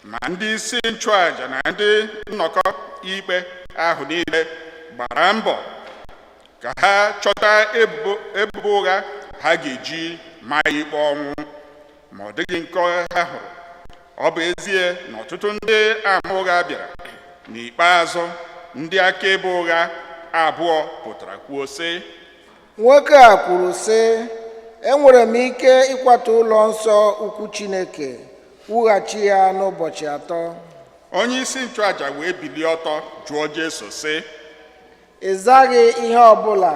Ma ndị isi nchụaja na ndị nnọkọ ikpe ahụ niile gbara mbọ ka ha chọta ebubo ụgha ha ga-eji maa ya ikpe ọnwụ, ma ọ dịghị nke ha hụrụ, ọ bụ ezie na ọtụtụ ndị ama ụgha bịara. N'ikpeazụ, ndị akaebe ụgha abụọ pụtara kwuo, sị: Nwoke a kwuru, sị, enwere m ike ịkwatu ụlọ nsọ ukwu Chineke, wughachi ya n'ụbọchị 3. Onye isi nchụaja wee bilie ọtọ jụọ Jesu, sị: Ị zaghị ihe ọbụla?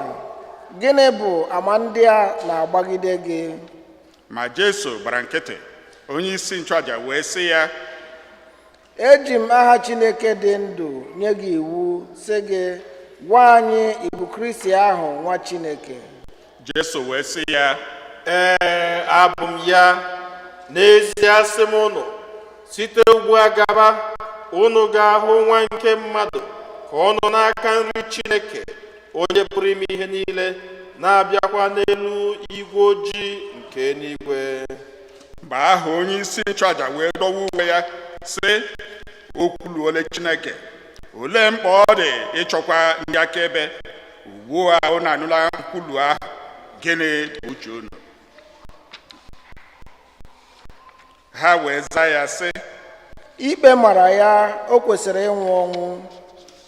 Gịnị bụ ama ndị a na-agbagide gị? Ma Jesu gbara nkịtị. Onye isi nchụaja wee sị ya: Eji m aha Chineke dị ndụ nye gị iwu, sị gị, gwa anyị, ị bụ Kristi ahụ, nwa Chineke? Jesu wee sị ya: Ee, abụ m ya. N'ezie asị m unu, site ugbu a gaba, unu ga-ahụ Nwa nke mmadụ ka ọ nọ n'aka nri Chineke onye pụrụ ime ihe niile, na-abịakwa n'elu igwe ojii nke eluigwe. Mgbe ahụ onye isi nchụaja wee dọwa uwe ya, sị, "O kwuluole Chineke. Olee mkpa ọ dị ịchọkwa ndị akaebe? Ugbu a unu anụla nkwulu ahụ. Gịnị bụ uche unu?" Ha wee zaa ya, sị: Ikpe mara ya, o kwesịrị ịnwụ ọnwụ.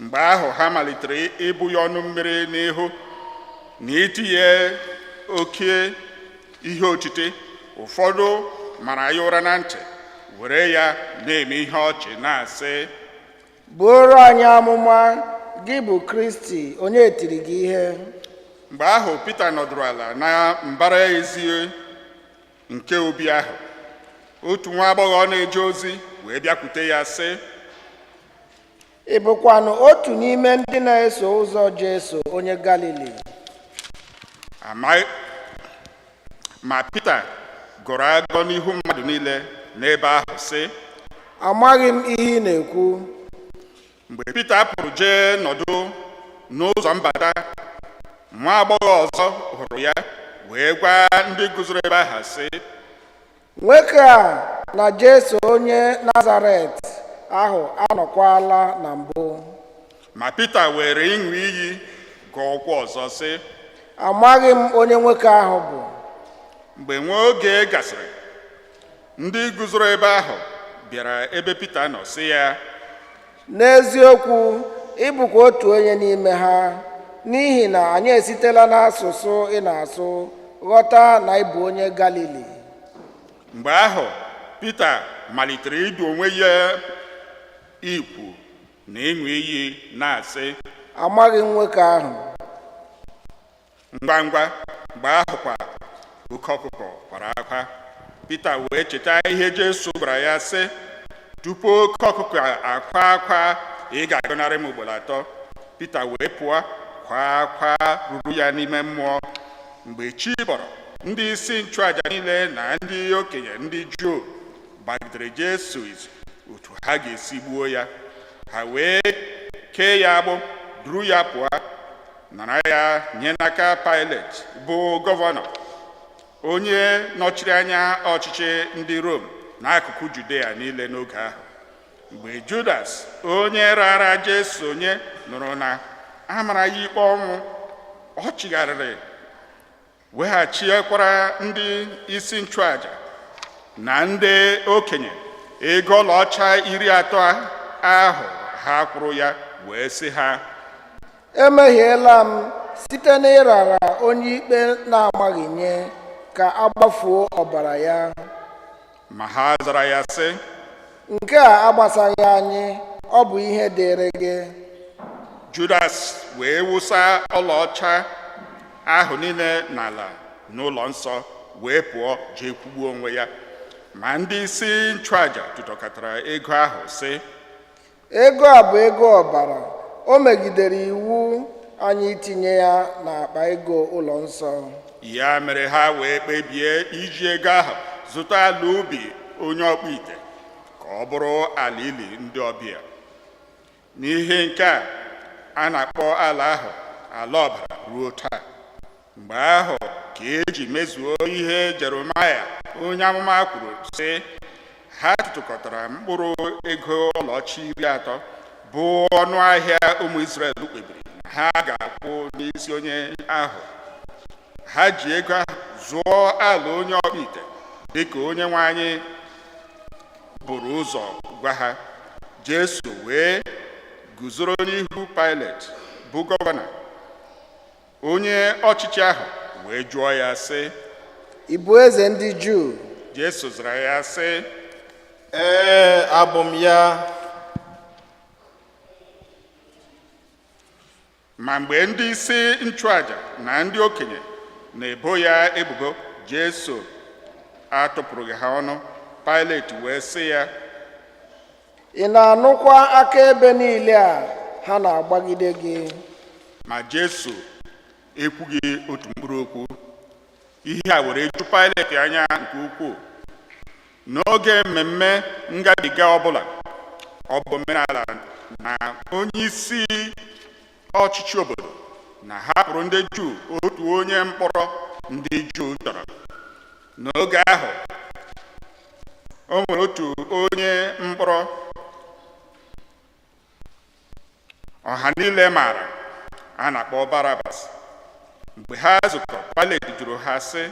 Mgbe ahụ ha malitere ịbụ ya ọnụ mmiri n'ihu na itinye oke ihe otiti. Ụfọdụ mara ya ụra na ntị, were ya na-eme ihe ọchị, na-asị: Buoro anyị amụma, gị bụ Kristi, onye tiri gị ihe? Mgbe ahụ, Pita nọdụrụ ala na mbara ezi nke obi ahụ. Otu nwa agbọghọ na-eje ozi wee bịakwute ya, sị, Ị bụkwanụ otu n'ime ndị na-eso ụzọ Jesu onye Galili? Amaghị. Ma Pita gọrọ agọ n'ihu mmadụ niile n'ebe ahụ, sị, Amaghị m ihe ị na-ekwu. Mgbe Pita pụrụ jee nọdụ n'ụzọ mbata, nwa agbọghọ ọzọ hụrụ ya wee gwa ndị guzoro ebe ahụ, sị, Nwoke a na Jesu onye Nazaret ahụ anọkwala na mbụ. Ma Pita were ịṅụ iyi gọọkwa ọzọ, sị, Amaghị m onye nwoke ahụ bụ. Mgbe nwa oge gasịrị, ndị guzoro ebe ahụ bịara ebe Pita nọ, sị ya, N'eziokwu, ị bụkwa otu onye n'ime ha, n'ihi na anyị esitela n'asụsụ ị na-asụ ghọta na ị bụ onye Galili. Mgbe ahụ, Pita malitere idu onwe ya ikwu na ịṅụ iyi na-asị, Amaghị m nwoke ahụ. Ngwa ngwa mgbe ahụ kwa, oke ọkụkọ kwara akwa. Pita wee cheta ihe Jesu gwara ya, sị, "Tupu oke ọkụkọ akwa akwa, ị ga-agọnarị m ugboro atọ." Pita wee pụọ, kwa akwa ruru ya n'ime mmụọ. Mgbe chi bọrọ, ndị isi nchụaja niile na ndị okenye ndị Juu gbagidere Jesu izu otu ha ga-esi gbuo ya. Ha wee kee ya agbụ, duru ya pụọ, nara ya nye n'aka Pilet, bụ gọvanọ, onye nọchiri anya ọchịchị ndị Rom n'akụkụ Judea niile n'oge ahụ. Mgbe Judas, onye raara Jesu nye, nụrụ na a mara ya ikpe ọnwụ, ọ chigharịrị weghachikwara ndị isi nchụaja na ndị okenye ego ọlaọcha 30 ahụ ha kwụrụ ya, wee sị ha, Emehiela m site n'ịrara onye ikpe na-amaghị nye ka a gbafuo ọbara ya. Ma ha zara ya, sị, Nke a agbasaghị anyị, ọ bụ ihe dịịrị gị. Judas wee wụsa ọlaọcha ahụ niile n'ala n'ụlọ nsọ, wee pụọ jee kwugbuo onwe ya. Ma ndị isi nchụaja tụtụkọtara ego ahụ, sị, Ego a bụ ego ọbara, o megidere iwu anyị itinye ya n'akpa ego ụlọ nsọ. Ya mere ha wee kpebie iji ego ahụ zụta ala ubi onye ọkpụ ite, ka ọ bụrụ ala ili ndị ọbịa. N'ihe nke a, a na-akpọ ala ahụ Ala Ọbara ruo taa. Mgbe ahụ ka eji mezuo ihe Jeremaya onye amụma kwuru, sị, "Ha tụtụkọtara mkpụrụ ego ọlaọcha 30, bụ ọnụ ahịa ụmụ Izrel kpebiri na ha ga-akwụ n'isi onye ahụ. Ha ji ego ahụ zụọ ala onye ọkpụ ite, dịka Onye nwe anyị buru ụzọ gwa ha." Jesu wee guzoro n'ihu Pilet, bụ gọvanọ. Onye ọchịchị ahụ wee jụọ ya, sị, Ị bụ eze ndị Juu? Jesu zara ya, sị, Ee, abụ m ya. Ma mgbe ndị isi nchụaja na ndị okenye na-ebo ya ebubo, Jesu atụpụrụghị ha ọnụ. Pilet wee sị ya, Ị na-anụkwa akaebe niile a ha na-agbagide gị? Ma Jesu ekwughị otu mkpụrụ okwu. Ihe a were ju Pilet anya nke ukwuu. N'oge mmemme ngabiga ọbụla, ọ bụ omenala na onye isi ọchịchị obodo na-ahapụrụ ndị Juu otu onye mkpọrọ ndị Juu chọrọ. N'oge ahụ, o nwere otu onye mkpọrọ ọha niile maara a na-akpọ Barabas. Mgbe ha zukọrọ, Pilet jụrụ ha, sị,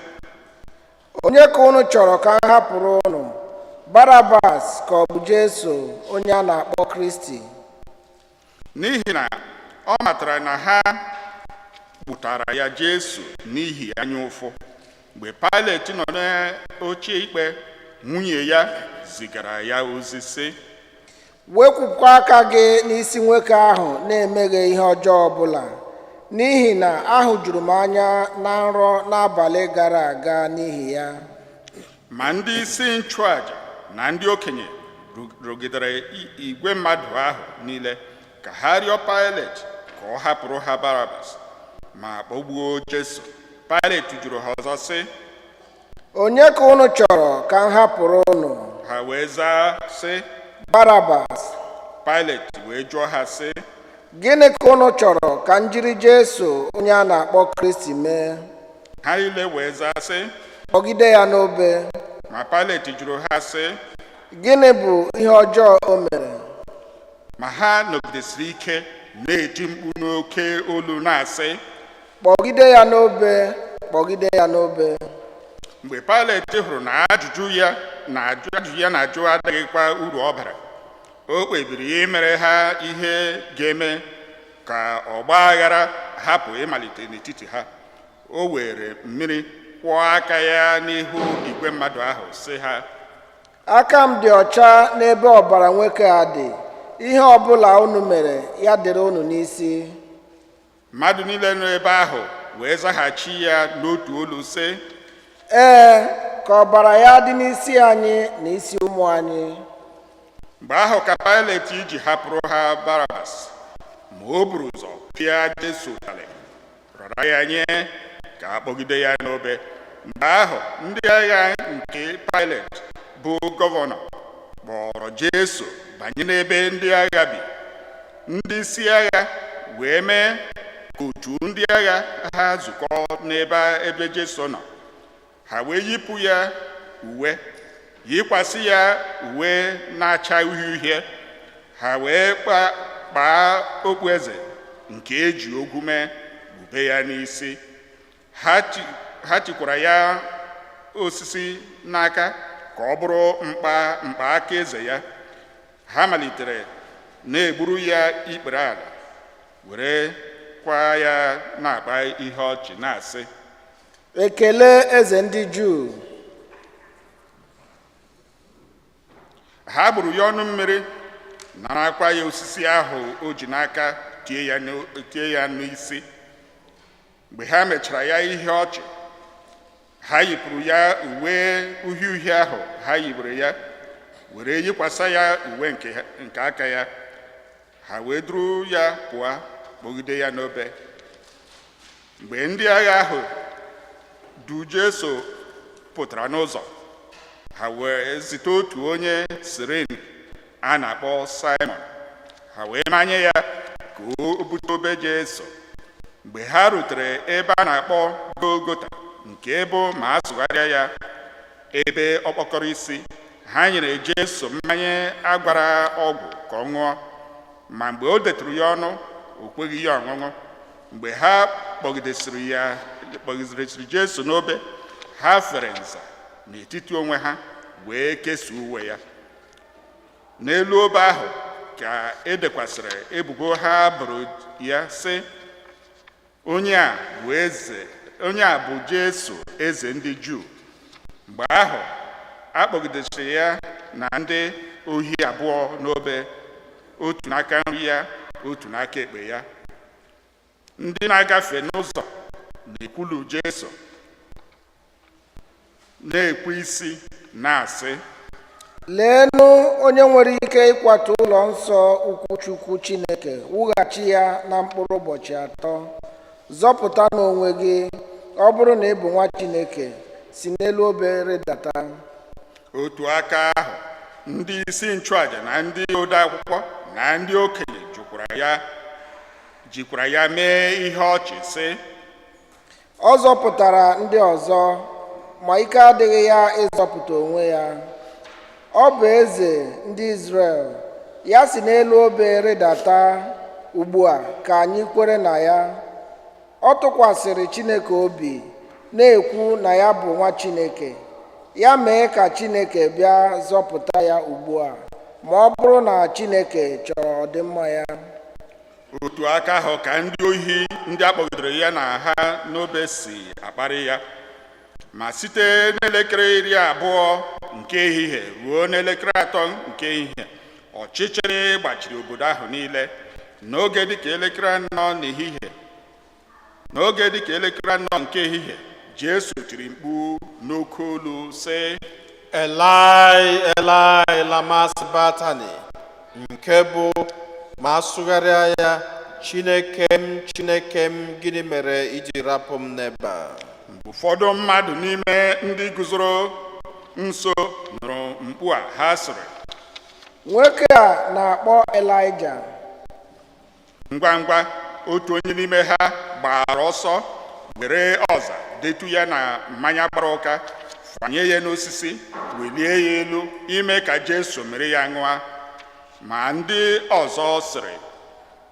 Onye ka unu chọrọ ka m hapụrụ unu, Barabas ka ọ bụ Jesu onye a na-akpọ Kristi? N'ihi na ọ matara na ha kpụtara ya Jesu n'ihi anya ụfụ. Mgbe Pilet nọ n'oche ikpe, nwunye ya zigara ya ozi, sị, Wepụkwa aka gị n'isi nwoke ahụ na-emeghị ihe ọjọọ ọbụla, n'ihi na ahụjuru m anya na nrọ n'abalị gara aga n'ihi ya. Ma ndị isi nchụaja na ndị okenye rụgidere igwe mmadụ ahụ niile ka ha rịọ Pilet ka ọ hapụrụ ha Barabas ma kpọgbuo Jesu. Pilet jụrụ ha ọzọ sị, Onye ka unu chọrọ ka m hapụrụ unu? Ha wee zaa sị, Barabas. Pilet wee jụọ ha sị, Gịnị ka unu chọrọ ka m jiri Jesu onye a na-akpọ Kristi mee? Ha niile wee zaa sị, Kpọgide ya n'obe. Ma Pilet jụrụ ha sị, Gịnị bụ ihe ọjọọ o mere? Ma ha nọgidesiri ike na-eti mkpu n'oke olu na-asị, Kpọgide ya n'obe, kpọgide ya n'obe. Mgbe Pilet hụrụ na ajụjụ ya na-ajụ adịghịkwa uru ọ bara, o kpebiri imere ha ihe ga-eme ka ọgba aghara hapụ ịmalite n'etiti ha. O were mmiri kwọọ aka ya n'ihu igwe mmadụ ahụ sị ha, Aka m dị ọcha n'ebe ọbara nwoke a dị. Ihe ọbụla unu mere ya dịrị unu n'isi. Mmadụ niile nọ ebe ahụ wee zaghachi ya n'otu olu sị, Ee, ka ọbara ya dị n'isi anyị na isi ụmụ anyị. Mgbe ahụ ka Pilet ji hapụrụ ha Barabas, ma o buru ụzọ pịa Jesu ụtalị, rara ya nye ka a kpọgide ya n'obe. Mgbe ahụ ndị agha nke Pilet bụ gọvanọ kpọrọ Jesu banye n'ebe ndị agha bi. Ndị isi agha wee mee ka otu ndị agha ha zukọ n'ebe ebe Jesu nọ. Ha wee yipụ ya uwe, yikwasị ya uwe na-acha uhie uhie. Ha wee kpaa okpueze nke eji ogwu mee kpube ya n'isi. Ha tikwara ya osisi n'aka ka ọ bụrụ mkpa aka eze ya. Ha malitere na-egburu ya ikpere ala, were kwa ya na-akpa ihe ọchị na-asị, Ekele eze ndị Juu. Ha gburu ya ọnụ mmiri, narakwa ya osisi ahụ o ji n'aka tie ya n'isi. Mgbe ha mechara ya ihe ọchị, ha yipụrụ ya uwe uhie uhie ahụ ha yibere ya, were yikwasa ya uwe nke aka ya. Ha wee duru ya pụọ kpọgide ya n'obe. Mgbe ndị agha ahụ du Jesu pụtara n'ụzọ, ha wee zite otu onye Sirini a na-akpọ Simon. Ha wee manye ya ka o bute obe Jesu. Mgbe ha rutere ebe a na-akpọ Golgota, nke bụ ma a sụgharịa ya ebe okpokoro isi, ha nyere Jesu mmanya agwara ọgwụ ka ọ ṅụọ, ma mgbe o detụrụ ya ọnụ, o kweghị ya ọṅụṅụ. Mgbe ha kpọgidesịrị Jesu n'obe, ha fere nza n'etiti onwe ha wee kesaa uwe ya. N'elu obe ahụ ka e dekwasịrị ebubo ha boro ya sị, onye a bụ eze, onye a bụ Jesu, eze ndị Juu. Mgbe ahụ a kpọgidesịrị ya na ndị ohi abụọ n'obe, otu n'aka nri ya, otu n'aka ekpe ya. Ndị na-agafe n'ụzọ na-ekwulu Jesu, na-ekwe isi na-asị, Leenụ onye nwere ike ịkwatu ụlọ nsọ ukwu Chukwu Chineke wughachi ya na mkpụrụ ụbọchị atọ. Zọpụta n'onwe gị, ọ bụrụ na ị bụ nwa Chineke, si n'elu obe rịdata. Otu aka ahụ ndị isi nchụaja na ndị ode akwụkwọ na ndị okenye jikwara ya mee ihe ọchị sị, Ọ zọpụtara ndị ọzọ, ma ike adịghị ya ịzọpụta onwe ya. Ọ bụ eze ndị Izrel, ya si n'elu obe rịdata ugbu a ka anyị kwere na ya. Ọ tụkwasịrị Chineke obi, na-ekwu na ya bụ nwa Chineke. Ya mee ka Chineke bịa zọpụta ya ugbu a, ma ọ bụrụ na Chineke chọrọ ọdịmma ya. Otu aka ahụ ka ndị ohi ndị akpọgidere ya na ha n'obe si akparị ya. Ma site n'elekere 12 nke ehihie ruo n'elekere 3 nke ehihie, Ọchịchịrị gbachiri obodo ahụ niile n'oge dịka elekere 4 n'ehihie. N'oge dịka elekere 4 nke ehihie, Jesu tiri mkpu n'oke olu sị, Elai, Elai, lama sabatani, nke bụ ma asụgharịa ya, Chineke m, Chineke m, gịnị mere iji rapụ m n'ebe a? Ụfọdụ mmadụ n'ime ndị guzoro nso nụrụ mkpu a, ha sịrị, Nwoke a na-akpọ Elaịja. Ngwa ngwa, otu onye n'ime ha gbara ọsọ were ọza detu ya na mmanya gbara ụka, fanye ya n'osisi, welie ya elu ime ka Jesu mere ya ṅụa. Ma ndị ọzọ sịrị,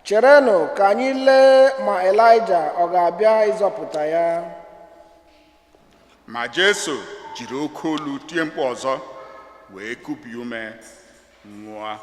Cherenụ ka anyị lee ma Elaịja ọ ga-abịa ịzọpụta ya. Ma Jesu jiri oke olu tie mkpu ọzọ, wee kubie ume nwụọ.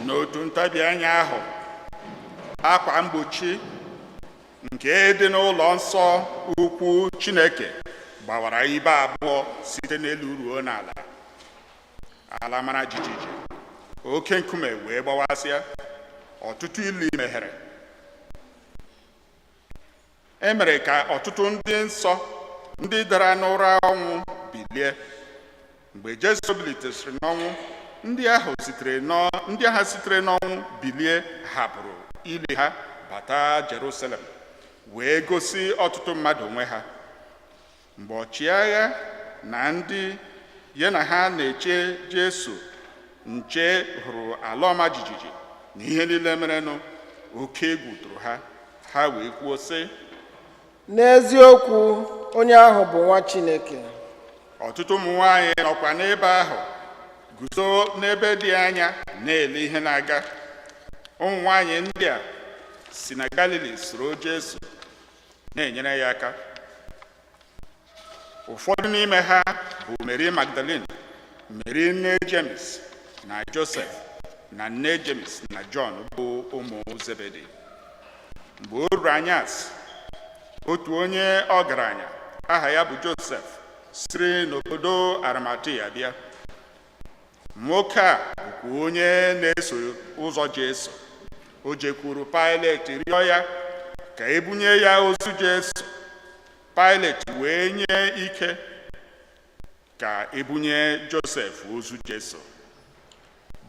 N'otu ntabi anya ahụ, akwa mgbochi nke dị n'ụlọ nsọ ukwu Chineke gbawara ibe abụọ site n'elu ruo n'ala. Ala mara jijiji, oke nkume wee gbawasịa, ọtụtụ ili meghere. E mere ka ọtụtụ ndị nsọ ndị dara n'ụra ọnwụ bilie. Mgbe Jesu bilitesịrị n'ọnwụ, ndị ahụ sitere n'ọnwụ bilie hapụrụ ili ha bata Jerusalem, wee gosi ọtụtụ mmadụ onwe ha. Mgbe ọchịagha na ndị ya na ha na-eche Jesu nche hụrụ ala ọma jijiji na ihe niile merenụ, oke egwu tụrụ ha. Ha wee kwuo sị, N'eziokwu, onye ahụ bụ nwa Chineke. Ọtụtụ ụmụ nwaanyị nọkwa n'ebe ahụ guzo n'ebe dị anya na-ele ihe na-aga. Ụmụ nwaanyị ndị a si na Galili soro Jesu na-enyere ya aka. Ụfọdụ n'ime ha bụ Mary Magdalene, Mary nne James na Joseph, na nne James na John bụ ụmụ Zebedi. Mgbe o ruru anyasị, otu onye ọgaranya aha ya bụ Joseph siri n'obodo Arimatia bịa. Nwoke a bụkwa onye na-eso ụzọ Jesu. O jekwuru Pilet rịọ ya ka ebunye ya ozu Jesu. Pilet wee nye ike ka ebunye Josef ozu Jesu.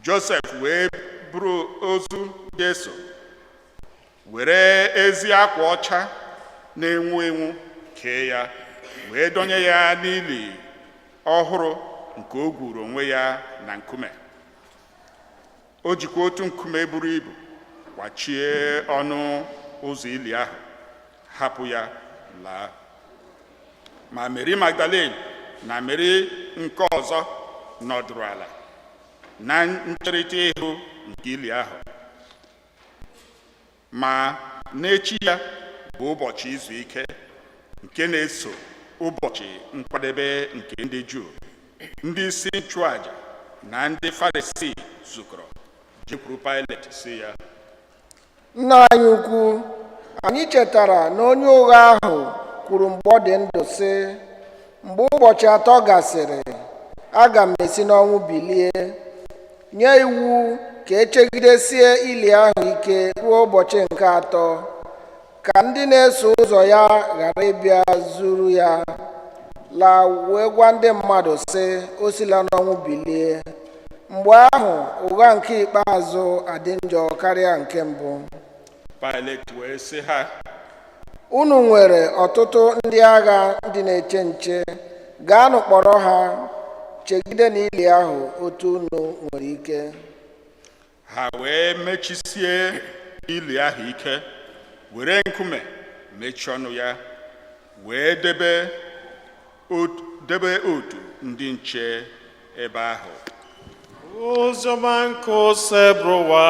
Josef wee buru ozu Jesu, were ezi akwa ọcha na-enwu enwu kee ya, wee dọnye ya n'ili ọhụrụ nke o gwuru onwe ya na nkume. O jikwa otu nkume buru ibu kwachie ọnụ ụzọ ili ahụ, hapụ ya laa. Ma Mary Magdalene na Mary nke ọzọ nọdụrụ ala na ncherịta ihu nke ili ahụ. Ma n'echi ya bụ ụbọchị izu ike nke na-eso ụbọchị nkwadebe nke ndị Juu. Ndị isi nchụaja na ndị Farisii zukọrọ jekwuru Pilet sị ya, Nna anyị ukwu, anyị chetara na onye ụgha ahụ kwuru mgbe ọ dị ndụ sị, mgbe ụbọchị 3 gasịrị, aga m esi n'ọnwụ bilie. Nye iwu ka echegidesie ili ahụ ike ruo ụbọchị nke 3, ka ndị na-eso ụzọ ya ghara ịbịa zuru ya laa wee gwa ndị mmadụ sị, o sila n'ọnwụ bilie. Mgbe ahụ ụgha nke ikpeazụ adị njọ karịa nke mbụ. Pilet wee sị ha, Unu nwere ọtụtụ ndị agha ndị na-eche nche, gaanụ kpọrọ ha, chegide n'ili ahụ otu unu nwere ike. Ha wee mechisie ili ahụ ike, were nkume mechie ọnụ ya, wee debe otu ndị nche ebe ahụ. Oziọma nke Osebụrụwa.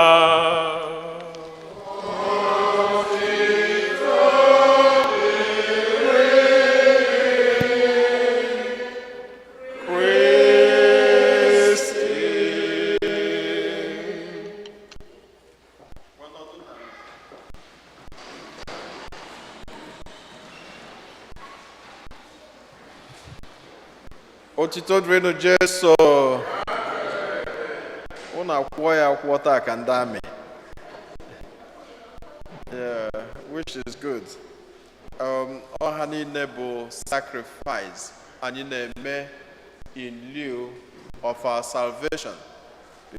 Kristi. Otito dịrịnụ Jesu. Unu akwụọ ya akwụọ taa ka ndị amị. Yeah, which is good. Ọha niile bụ sacrifice anyị na-eme in lieu of our salvation,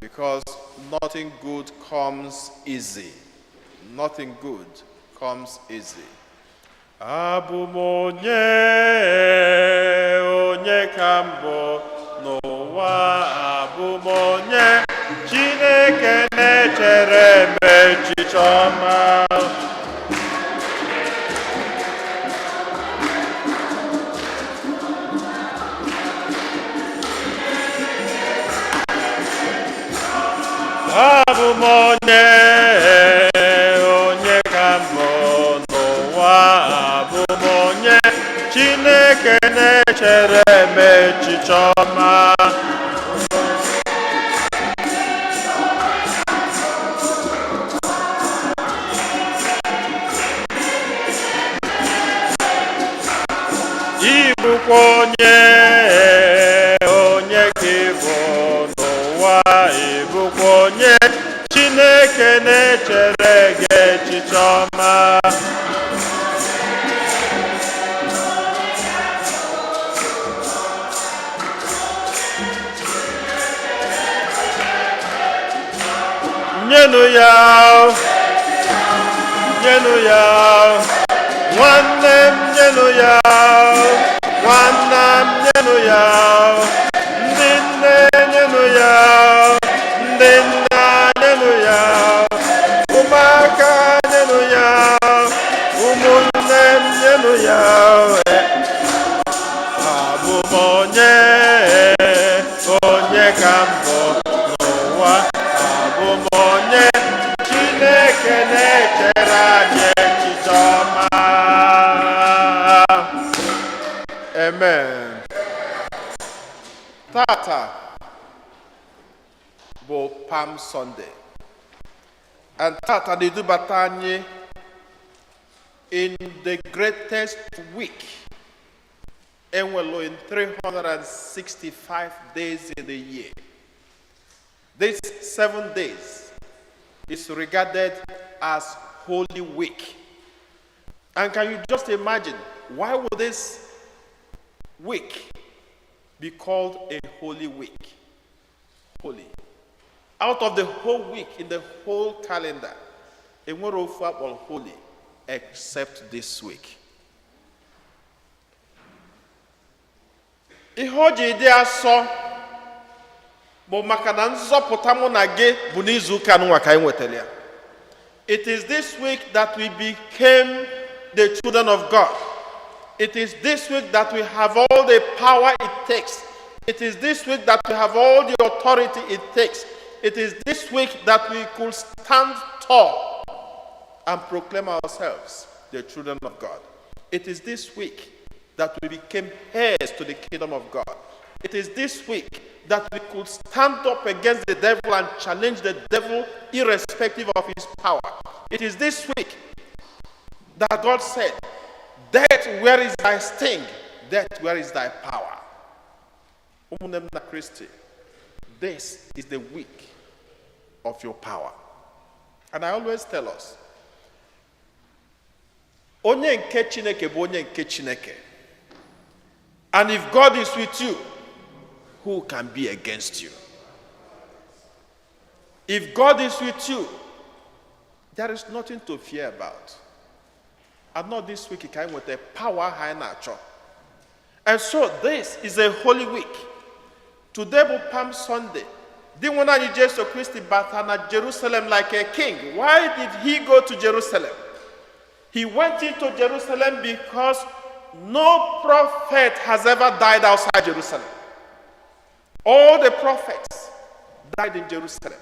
because nothing good comes easy. Nothing good comes easy. Abụ m onye, onye ka mbụ n'ụwa, abụ m onye Chineke na-echere m echiche ọma. Abụ m onye, onye ka mbụ n'ụwa, abụ m onye Chineke na-echere m echiche ọma. Ịbụkwa onye, onye ka ịbụ n'ụwa, ịbụkwa onye Chineke na-echere gị echiche ọma. Nyenụ ya, nyenụ ya, nwanne m, nyenụ ya, nwanna m, nyenụ ya, ndị nne, nyenụ ya, ndị nna, nyenụ ya, ụmụaka, nyenụ ya, ụmụnne m, nyenụ ya. Abụ m onye, onye ka mbụ n'ụwa, abụ m onye Chineke na-echere anyị echiche ọma. Amen. Tata bụ Palm Sunday, and tata na-edubata anyị in the greatest week enwelu in 365 days in the year. This 7 days is regarded as Holy Week. And can you just imagine, why would this week be called a holy week? Holy. Out of the whole week in the whole calendar, enwere ofu akpọrọ holy except this week. Ihe o ji dị asọ bụ maka na nzọpụta mụ na gị bụ n'izu ụka nwa ka anyị nwetara ya. It is this week that we became the children of God. It is this week that we have all the power it takes. It is this week that we have all the authority it takes. It is this week that we could stand tall and proclaim ourselves the children of God. It is this week that we became heirs to the kingdom of God. It is this week that we could stand up against the devil and challenge the devil irrespective of his power. It is this week that God said, "Death, where is thy sting? Death, where is thy power?" Ụmụnne m na Kristi, this is the week of your power. And I always tell us, onye nke Chineke bụ onye nke Chineke. And if God is with you, who can be against you? If God is with you, there is nothing to fear about. And not this week ka anyị nweta power ha anyị na-achọ. And so this is a holy week. Today bụ Palm Sunday. Dinwenụ anyị Jesu Kristi bata na Jerusalem like a king. Why did he go to Jerusalem? He went into Jerusalem because no prophet has ever died outside Jerusalem. All the prophets died in Jerusalem.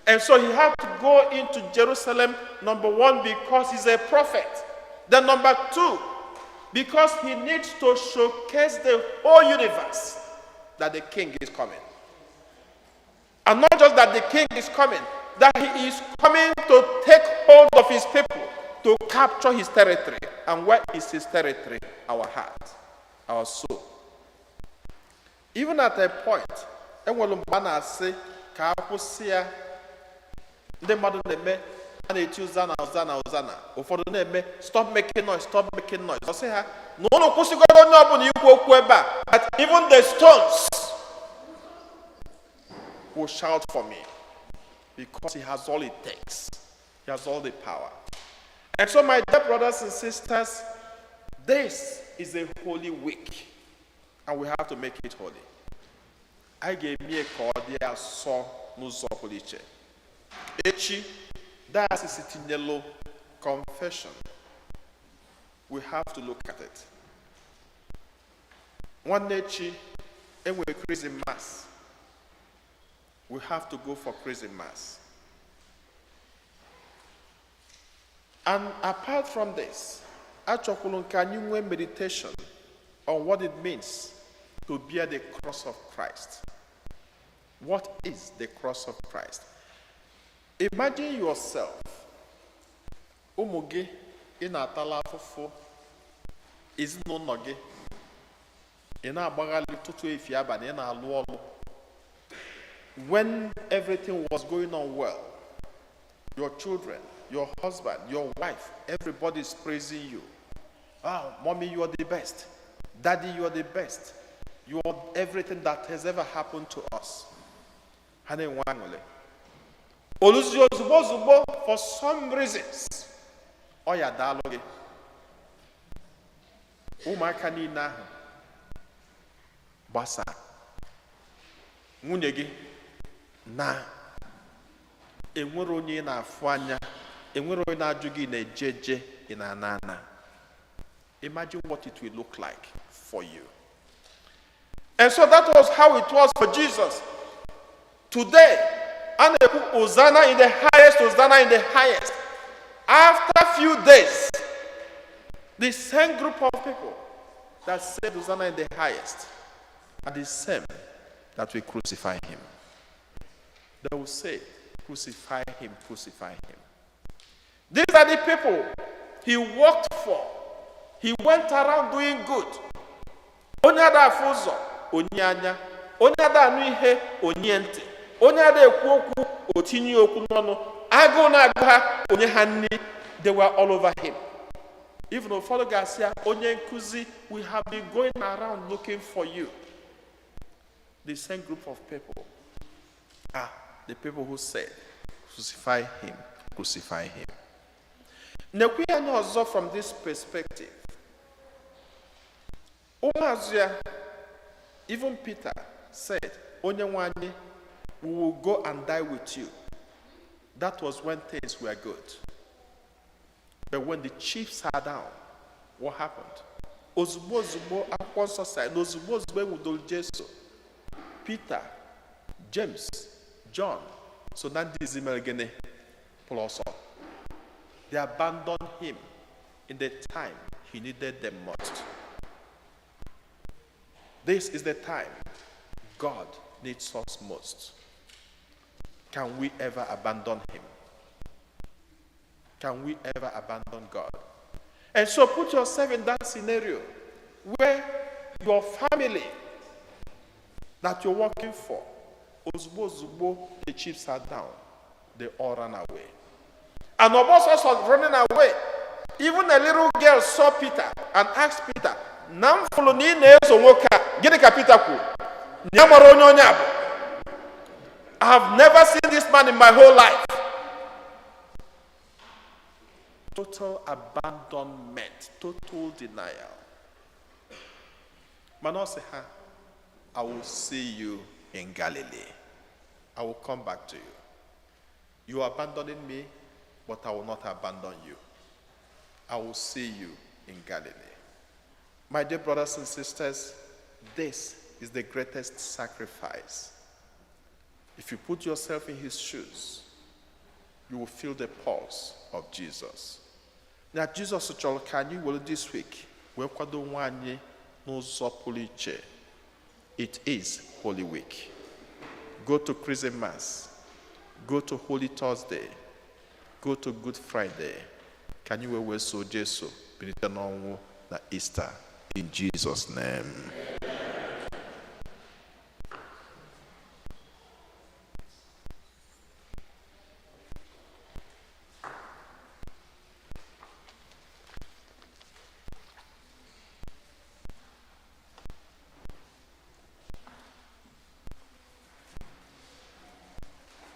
And so he had to go into Jerusalem, number one, because he's a prophet. Then, number two, because he needs to showcase the whole universe that the king is coming. And not just that the king is coming, that he is coming to take hold of his people, to capture his territory. And where is his territory? Our heart, our soul. Even at a point, enwere mgbe a na-asị ka a kwụsị ya. Ndị mmadụ na-eme, a na-eti "Hosanna, Hosanna, Hosanna." Ụfọdụ na-eme, "Stop making noise, stop making noise." Ọ sị ha na ụnụ kwụsịgoro onye ọbụla ikwu okwu ebe a, that even the stones will shout for me, because he has all it takes. He has all the power. And so, my dear brothers and sisters, this is a holy week, and we have to make it holy. Anyị ga-eme ka ọ dị asọ n'ụzọ pụrụ iche. Echi, diocese tinyelu confession. We have to look at it. Nwanne echi, enwere Chrism Mass. We have to go for Chrism Mass. And apart from this, achọkwuru nke anyị nwee meditation on what it means to bear the cross of Christ. What is the cross of Christ? Imagine yourself, ụmụ gị ị na-atala afụfụ, ezinụlọ gị ị na-agbaghalị ụtụtụ efi abalị, ị na-alụ ọlụ. When everything was going on well, your children, your husband, your wife, everybody is praising you. "Ah, mommy, you are the best. Daddy, you are the best. You are everything that has ever happened to us." Ha na-enwe aṅụrị. Oluzi ozugbo ozugbo, for some reasons, ọ ya daalụ gị. Ụmụaka niile ahụ gbasaa. Nwunye gị na enwere onye ị na-afụ anya, enwere onye na-ajụ gị na-eje eje, ị na-ana ana. Imagine what it will look like for you. And so that was how it was for Jesus. Today, a na-ekwu "Hosanna in the highest, Hosanna in the highest." After few days, the same group of people that said "Hosanna in the highest" are the same that will crucify him. They will say, "Crucify him, crucify him." These are the people he worked for. He went around doing good. Onye ada afụ ụzọ, onye anya. Onye ada anụ ihe, onye ntị. Onye ada ekwu okwu, o tinye okwu n'ọnụ. Agụụ na-agụ ha, onye ha nri. They were all over him. Even ụfọdụ ga-asị ya, "Onye nkụzi, we have been going around looking for you." The same group of people are the people who said, "Crucify him, crucify him." Nekwe anya ọzọ from this perspective. Ụmụazụ ya, even Peter said, "Onye nwe anyị, we will go and die with you." That was when things were good. But when the chips are down, what happened? Ozugbo ozugbo, akwụkwọ nsọ sị na ozugbo ozugbo enwudoro Jesu, Peter, James, John so na ndị izi mere gịnị? Pụrụ ọsọ. They abandoned him in the time he needed them most. This is the time God needs us most. Can we ever abandon him? Can we ever abandon God? And so put yourself in that scenario where your family that you're working for, ozugbo ozugbo the chips are down, they all run away. And almost also running away. Even a little girl saw Peter and asked Peter, "Na m fụrụ na ị na-eso nwoke a." Gịnị ka Peter kwuru? Na ya mara onye onye a bụ. "I have never seen this man in my whole life." Total abandonment, total denial. Mana ọ sị ha, "I will see you in Galilee." I will come back to you. You are abandoning me, but I will not abandon you. I will see you in Galilee. My dear brothers and sisters, this is the greatest sacrifice. If you put yourself in his shoes, you will feel the pulse of Jesus. Now, Jesus chọrọ ka anyị were this week wee kwado onwe anyị n'ụzọ pụrụ iche. It is Holy Week. Go to Christmas. Go to Holy Thursday. Go to Good Friday. Ka anyị wee so Jesu bilite n'ọnwụ na Easter. In Jesus' name.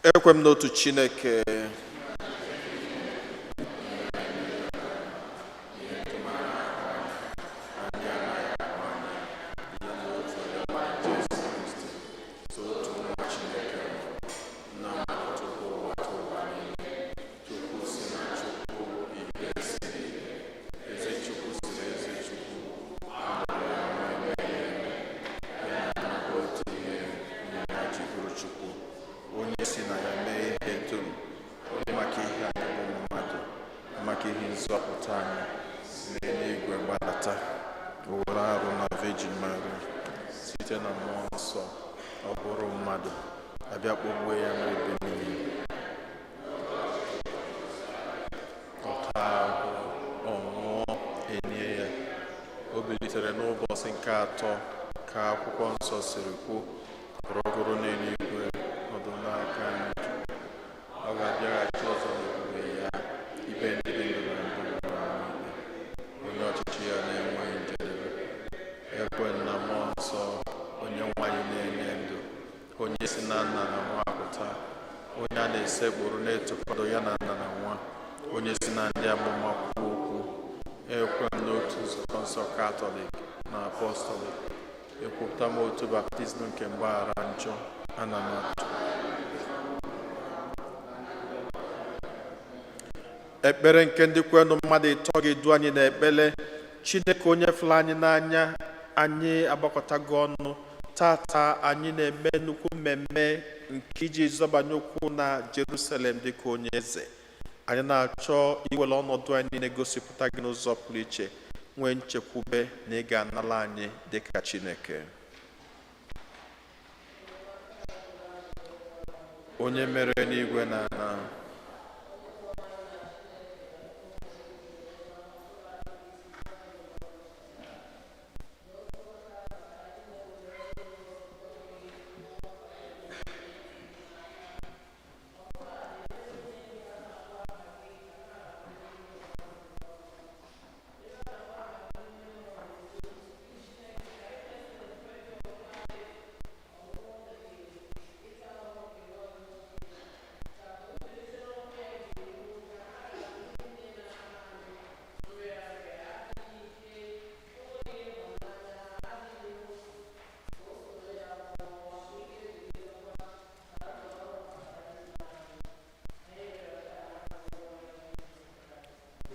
Ekwe m n'otu Chineke, onye si na ya mee ihe dum, onye maka ihe anyị bụ mmadụ, maka ihe nzọpụta anyị, si n'eluigwe gbadata, o were arụ na Virgin Mary, site na mmụọ nsọ, ọ bụrụ mmadụ, abịa kpọgbuo ya n'obe niile. Ọ taa ahụhụ, ọ nwụọ, enye ya. O bilitere n'ụbọchị nke atọ ka akwụkwọ nsọ siri kwu, rọgoro n'eluigwe, nọdụ n'aka nri. Ọ ga-abịaghachi ọzọ n'ebube ya, ikpe ndị dị ndụ na ndị nwụrụ anwụ ikpe, onye ọchịchị ya na-enweghị njedebe. Ekwe na mmụọ nsọ, onye nwanyị na-enye ndụ, onye si na nna na nwa pụta, onye a na-esekpụrụ na-etokwado ya na nna na nwa, onye si na ndị amụma kwuo okwu. Ekwe m n'otu nzukọ nsọ Katọlik na Apọstọlik. Ekwupụta m otu baptizim nke mgbaghara njọ. Ana m atụ ekpere nke ndị kwenụ mmadụ ịtọ ga-edu anyị n'ekpere. Chineke onye fụrụ anyị n'anya, anyị agbakọtago ọnụ tata. Anyị na-eme nnukwu mmemme nke iji zọbanye ụkwụ na Jerusalem dịka onye eze. Anyị na-achọ iwere ọnọdụ anyị niile gosipụta gị n'ụzọ pụrụ iche, nwee nchekwube na ị ga-anara anyị dịka Chineke onye mere n'igwe na ala.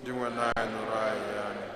Dị nwe anyị, nụrụ anyị anyị.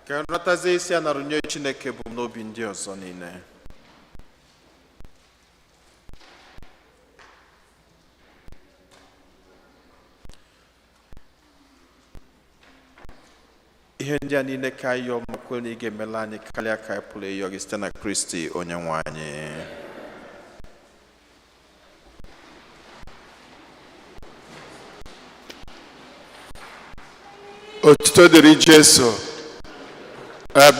Ka nratazie isi a nara nye Chineke bụ n'obi ndị ọzọ niile. Ihe ndị a niile ka anyị yọọ ma kwere na ị ga-emela anyị karịa ka anyị pụrụ ịyọ gị site na Kristi onye nwe anyị. Otuto dịrị Jesu.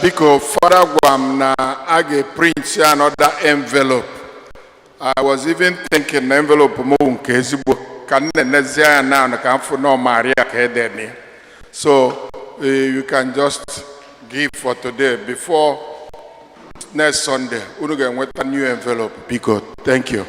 Biko, Fada gwa m na a ga-eprint another envelope. I was even thinking na envelope m wụ nke ezigbo ka m na-enezi anya na ka m fụ na Maria ka ede na ya. So you can just give for today before next Sunday. Unu ga-enweta new envelope. Biko, thank you.